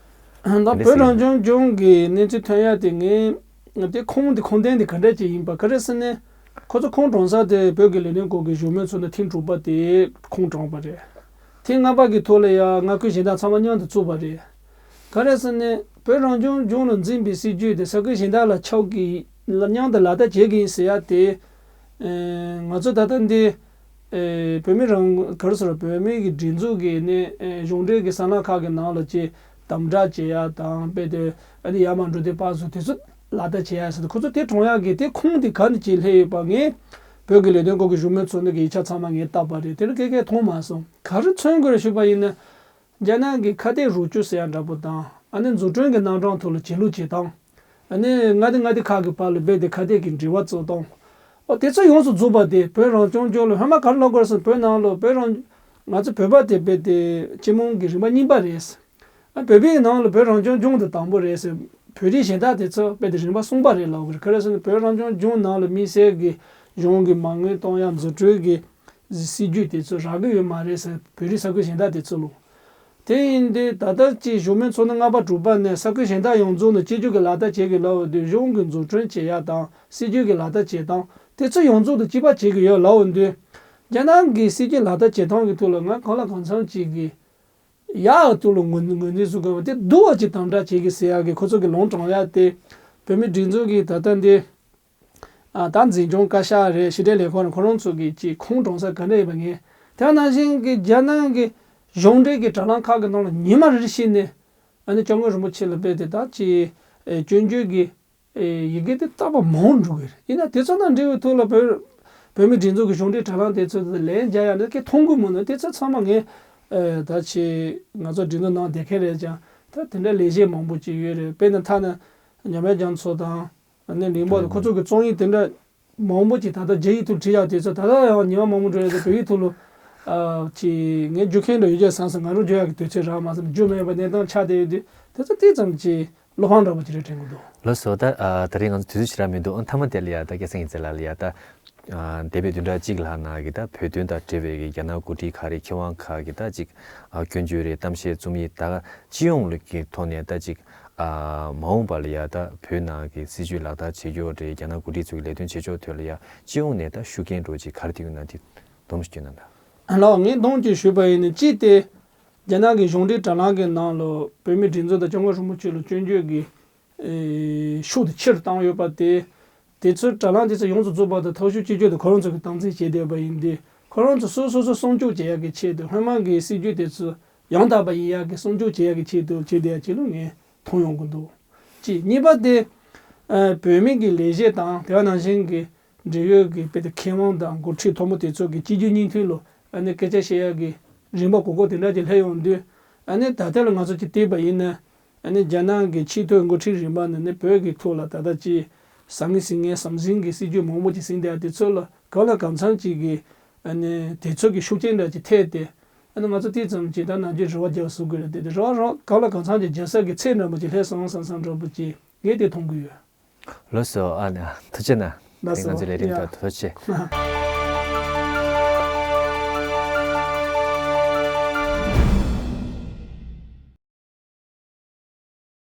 ད་བོད་རང་སྐྱོང་ལྗོངས་ཀྱི་གནས་ཚུལ་ཐོན་ཡག་དེ་ངས་དེ་ཁུངས་དེ་ཁུངས་ལྡན་དེ་ག་འདྲ་ཅིག་ཡིན་པ། ག་རེ་ཟེར་ན་ཁོ་ཚོ་ཁུངས་དྲངས་ས་དེ་བོད་ཀྱི་ལས་དོན་སྐོར་གྱི་བཞུགས་མོལ་ཚོགས་འདུ་ཐེངས་དྲུག་པ་དེ་ཁུངས་དྲངས་པ་རེད། ཐེངས་ལྔ་པ་གི་ཐོག་ལ་ཡང་མངའ་ཁུལ་གཞན་དག་ཚང་མ་མཉམ་དུ་བཙུགས་པ་རེད། ག་རེ་ཟེར་ན་བོད་རང་སྐྱོང་ལྗོངས་ལ་འཛིན་པའི་སྲིད་ཇུས་དེ་ས་ཁུལ་གཞན་དག་ལ་ཁྱབ་ཀྱི་མཉམ་དུ་ལག་བསྟར་བྱེད་ཀྱི་ཡིན་ཟེར་ཡག་དེ། ཨེ། ང་ཚོ་ད་ལྟ་འདི། ཨེ། བོད་མི་རང་ག་རེ་ཟེར་བོད་མི་གི་སྒྲིག་འཛུགས་ཀྱི་ནི་ཨེ་གཞུང་འབྲེལ་གྱི་གསང་ནག་ཁག་གི་ནང་ལ་ཅིག་དམ་དྲག་བྱེད་ཡ་དང་དཔེ་དེ་ཨ་ནི་ཡར་མར་འགྲོ་དུས་བར་སུ་དེ་ཚོ་ལག་བསྟར་བྱེད་ཡ་ཟེར་ཏེ་ཁོ་ཚོ་དེ་དྲངས་ཡག་གི་དེ་ཁུངས་དེ་ག་ནས་ཅིག་སླེབས་ཡོད་པ་ངས་བོད་ཀྱི་ལས་དོན་སྐོར་གྱི་བཞུགས་མོལ་ཚོགས་འདུ་གི་ཡིག་ཆ་ཚང་མ་ངས་བལྟས་པ་རེད། དེ་ལ་ག་གས་མཐོང་མ་སོང་། ག་རེ་མཚོན་དགོས་རེད་ཞུས་པ་ཡིན་ན། རྒྱ་ནག་གི་ཁ་གཏད་རོགས་སྐྱོར་ཟེར་ཡ་འདྲ་པོ་དང་ཨ་ནི་འཛུགས་སྐྲུན་གྱི་རྣམ་གྲངས་ཐོག་ལ་བྱེད་ལུགས་བྱེད་སྟངས། ཨ་ནི་མངའ་སྡེ་མངའ་སྡེ་ཁག་གི་བར་ལ་རྦད་དེ་ཁ་གཏད་ཀྱི་འབྲེལ་བ་བཙུགས་སྟངས། ཨོ་དེ་ཚོ་ཡོངས་སུ་རྫོགས་པ་དེ་བོད་རང་སྐྱོང་ལྗོངས་ལ་ཧོན་མ་ག་རེ་ལབ་དགོས་རེད་ཟེར་ན་བོད་ནང་ལ་བོད་རང་ང་ཚོ་བོད་པ་དེ་རྦད་དེ་སྤྱི་དམངས་ཀྱི་རིམ་པ་གཉིས་པ་རེད། ཨ་བོད་པའི་ནང་ལ་བོད་རང་སྐྱོང་ལྗོངས་དེ་དང་པོ་རེད་ཟེར། བོད་རིགས་གཞན་དག་དེ་ཚོ་རྦད་དེ་རིམ་པ་གསུམ་པ་རེད་ལབ་དགོས་རེད། ག་རེ་ཟེར་ན་བོད་རང་སྐྱོང་ལྗོངས་ནང་ལ་དམིགས་བསལ་གྱི་གཞུང་གི་མ་དངུལ་གཏོང་ཡ་འཛུགས་སྐྲུན་གྱི་སྲིད་ཇུས་དེ་ཚོ་རག་གི་ཡོད་མ་རེད་ཟེར། བོད་རིགས་ས་ཁུལ་གཞན་དག་དེ་ཚོ་ལ། དེ་ཡིན་དུས་ད་ལྟ་ཅིག་བཞུགས་མོལ་ཚོགས་འདུ་ལྔ་པ་དྲུག་པ་ནས་ས་ཁུལ་གཞན་དག་ཡོངས་རྫོགས་ནས་གཅིག་གྱུར་གྱི་ལག་བསྟར་བྱེད་དགོས་ལབ་དུས་གཞུང་གི་འཛུགས་སྐྲུན་བྱེད་ཡ་དང་སྲིད་ཇུས་ཀྱི་ལག་བསྟར་བྱེད་སྟངས། དེ་ཚོ་ཡོངས་རྫོགས་དུ་གཅིག་པ་བྱེད་ཀྱི་ཡོད་ལབ་འོང་དུས། རྒྱ་ནག་གི་སྲིད་ཇུས་ལག་བསྟར་བྱེད་སྟངས་ཀྱི་ཐོག་ལ་ང་གང་ལ་གང་འཚམ་ཅིག་གི་ཡག་ཐོག་ལ་ངོས་ངོས་འཛིན་བཟོ་དགོས་པ་དེ་སྡུག་པ་ཅིག་དམ་དྲག་བྱེད་ཀྱི་ཟེར་ཡག་གི་ཁོ་ཚོ་གི་ལུང་དྲངས་ཡག་དེ། བོད་མི་སྒྲིག་འཛུགས་ཀྱི་ད་ལྟ་འདི། ཨ། ད་འཛིན་སྐྱོང་བཀའ་ཤག་རེད། ཕྱི་དྲིལ་ལས་ཁུངས་རེད། ཁོ་རང་ཚོ་གི་ཅིག་ཁུངས་དྲངས་ས་ག་འདྲ་ཡིན་པ་ངས། དེ་ནང་བཞིན་གྱི་རྒྱ་ནག་གི་གཞུང་འབྲེལ་གྱི་དྲ་ལམ་ཁག་གི་ནང་ལ་ཉི་མ་རེ་རེ་བཞིན་ནས། ཨ་ནི་སྐྱབས་མགོན་རིན་པོ་ཆེ་ལ་དཔེ་དེ་དག་ཅིག་ཨེ། སྐྱོན་བརྗོད་ཀྱི་ཨེ། ཡི་གེ་དེ་རྟག་པར་མང་འགྲོ་གི་རེད། ཡིན་ན་དེ་ཚོ་དང་འབྲེལ་བའི་ཐོག་ལ་བོད་བོད་མི་སྒྲིག་འཛུགས་ཀྱི་གཞུང་འབྲེལ་དྲ་ལམ་དེ་ཚོ་དེ་ལན་རྒྱག་ཡག་ནི་ཀྱེ་མཐོང་གི་མི་འདུག་དེ་ཚོ་ཚང་མ་ངས་ཨེ། ད་ཅིག་ང་ཚོ་སྒྲིག་འཛུགས་ནང་བསྡད་མཁན་རེད་ཀྱང་ད་དེ་འདྲ་ལས་བྱེད་མང་པོ་ཅིག་ཡོད་རེད། དཔེར་ན་ཐ་ན་ཉམས་ཡག་རྒྱ་མཚོ་དང་། ཨ་ནི་ལིང་པ་དང་ཁོ་ཚོ་གི་རྩོམ་ཡིག་དེ་འདྲ་མང་པོ་ཅིག་ད་ལྟ་རྒྱ་ཡིག་ཐོག་བྲིས་ཡག་དེ་ཚོ་ད་ལྟ་ཡང་ཉི་མ་མང་པོ་འགྲོ་ཡོད་དེ། བོད་ཡིག་ཐོག་ལ་ཨ་ཅིག་ངས་བསྒྱུར་མཁན་འདྲ་ཡོད་ཀྱང་བསམ་སོང་། ང་རང་བསྒྱུར་ཡག་གི་དུས་ཚོད་རག་མ་སོང་། བསྒྱུར་མེད་པ་གནས་སྟངས་ཆགས་བསྡད་ཡོད་དུས་དེ་ཚོ་ཏོག་ཙམ་ཅིག་བློ་ཕམ་འདྲ་པོ་ཅིག་རེད་དྲན་གྱི་འདུག་ལགས་སོ། ད་ཨ་ད་རེས་ང་ཚོ་དུས་ཚོད་ཞེ་དྲག་མི་འདུག་ཨ། མཐའ་མ་དེ་ལ་ཡ་ད་སྐལ་བཟང་ཡིན་ཚེ་ལགས་ལ་ཡ་ད། ཨ། འདས་པའི་བདུན་ཕྲག་གཅིག་ལྷག་ནང་གི་ད་བོད་དོན་དང་འབྲེལ་བའི་གི་རྒྱ་ནག་འགོ་ཁྲིད་ཁག་རེད། མཁས་དབང་ཁག་གི་ད་ཅིག་ཨ། སྐྱོན་བརྗོད་རེད། གཏམ་བཤད་རྩོམ་ཡིག་ད་ག་སྤྱི་ཡོངས་ཀྱི་ཐོག་ནས་ད་ཅིག་ཨ། མ་འོངས་པ་ལ་ཡ་ད་བོད་ནང་གི་སྲིད་ཇུས་ལག་བསྟར་བྱེད་ཕྱོགས་རེད། རྒྱ་ནག་འགོ་ཁྲིད་ཚོ་གི་ལས་དོན་བྱེད་ཕྱོགས་ཐོག་ལ་ཡ་སྤྱི་ཡོངས་ནས་ད་ཤུགས་རྐྱེན་འདྲ་ཅིག་ག་རེ་ཐེབས་ཡོད་ན་དེ་སྡོམ་ཞིག་སྐྱོན་གནང་དང་། ལགས། ངས་དོན་གཅིག་ཞུས་པ་ཡིན་ན། གཅིག་དེ་རྒྱ་ནག་གི་གཞུང་འབྲེལ་དྲ་ལམ་གྱི་ནང་ལ་བོད་མི་སྒྲིག་འཛུགས་དང་སྐྱབས་མགོན་རིན་པོ་ཆེ་ལ་སྐྱོན་བརྗོད་ཀྱི་ཨེ། ཤུགས་དེ་ཆེ་རུ་བཏང་ཡོད་པ་དེ། དེ་ཚོའི་དྲ་ལམ་དེ་ཚོ་ཡོངས་སུ་རྫོགས་པ་དང་ཐོ་གཞུང་སྤྱི་སྤྱོད་དུ་ཁོ་རང་ཚོ་གིས་སྟངས་འཛིན་བྱས་བསྡད་པ་ཡིན་དུས། ཁོ་རང་ཚོ་སོ་སོ་སོ་སྲུང་སྐྱོབ་བྱེད་ཡག་གི་ཆེད་དུ། སྔོན་མ་གི་སྲིད་ཇུས་དེ་ཚོ་ཡང་དག་པ་ཡིན་ཡག་གི་སྲུང་སྐྱོབ་བྱེད་ཡག་གི་ཆེད་དུ་བྱས་བསྡད་ཡག་ཅིག་ལ་ངས་མཐོང་ཡོང་གི་འདུག་གཅིག་གཉིས་པ་དེ། ཨ། བོད་མི་གི་ལས་བྱེད་དང་དེ་ག་ནང་བཞིན་གྱི་འབྲེལ་ཡོད་ཀྱི་དཔེ་དེ་མཁས་དབང་དང་འགོ་ཁྲིད་མཐོན་པོ་དེ་ཚོ་གི་གཅིག་གྱུར་སྙིང་དོན་ལ་ཨ་ནི་སྐད་ཆ་བཤད་ཡག་གི་རིམ་པ་གོ་སྐབས་དེ་འདྲ་ཅིག་སླེབས་ཡོང་དུས། ཨ་ནི་ད་ལྟ་ལ་ང་ཚོ་ཅིག་བལྟས་པ་ཡིན་ན། ཨ་ནི་རྒྱ་ནག་གི་ཆེས་མཐོའི་འགོ་ཁྲིད་རིམ་པ་ནས་ནི་བོད་ཀྱི་ཐོག་ལ་ད་ལྟ་ཅིག་ཟང་ངེ་ཟིང་ངེ་ཟམ་ཟིང་གི་སྲིད་ཇུས་མང་པོ་ཅིག་ཟིན་བསྡད་ཡ་དེ་ཚོ་ལ་གང་ལ་གང་འཚམ་ཅིག་གི་ཨ་ནི་དེ་ཚོ་གི་ཤུགས་རྐྱེན་འདྲ་ཅིག་ཐེབས་ཏེ། ཨ་ནི་ང་ཚོ་ཏོག་ཙམ་ཅིག་ད་ནམ་རྒྱུན་རེ་བ་རྒྱག་བཟོ་དགོས་རེད་དེ། དེ་རེ་བ་རང་གང་ལ་གང་འཚམ་ཅིག་རྒྱག་ས་གི་ཚད་འདྲ་པོ་ཅིག་སླེབས་སོང་བསམ་བསམ་འདྲ་པོ་ཅིག་ངས་དེ་མཐོང་གི་ཡོད། ལགས་སོ། ཨ་ནི་ཐུགས་རྗེ་གནང་། ལགས་སོ། དེ་ང་ཚོའི་ལས་རིམ་ཡ། དང་ཐུགས་རྗེ།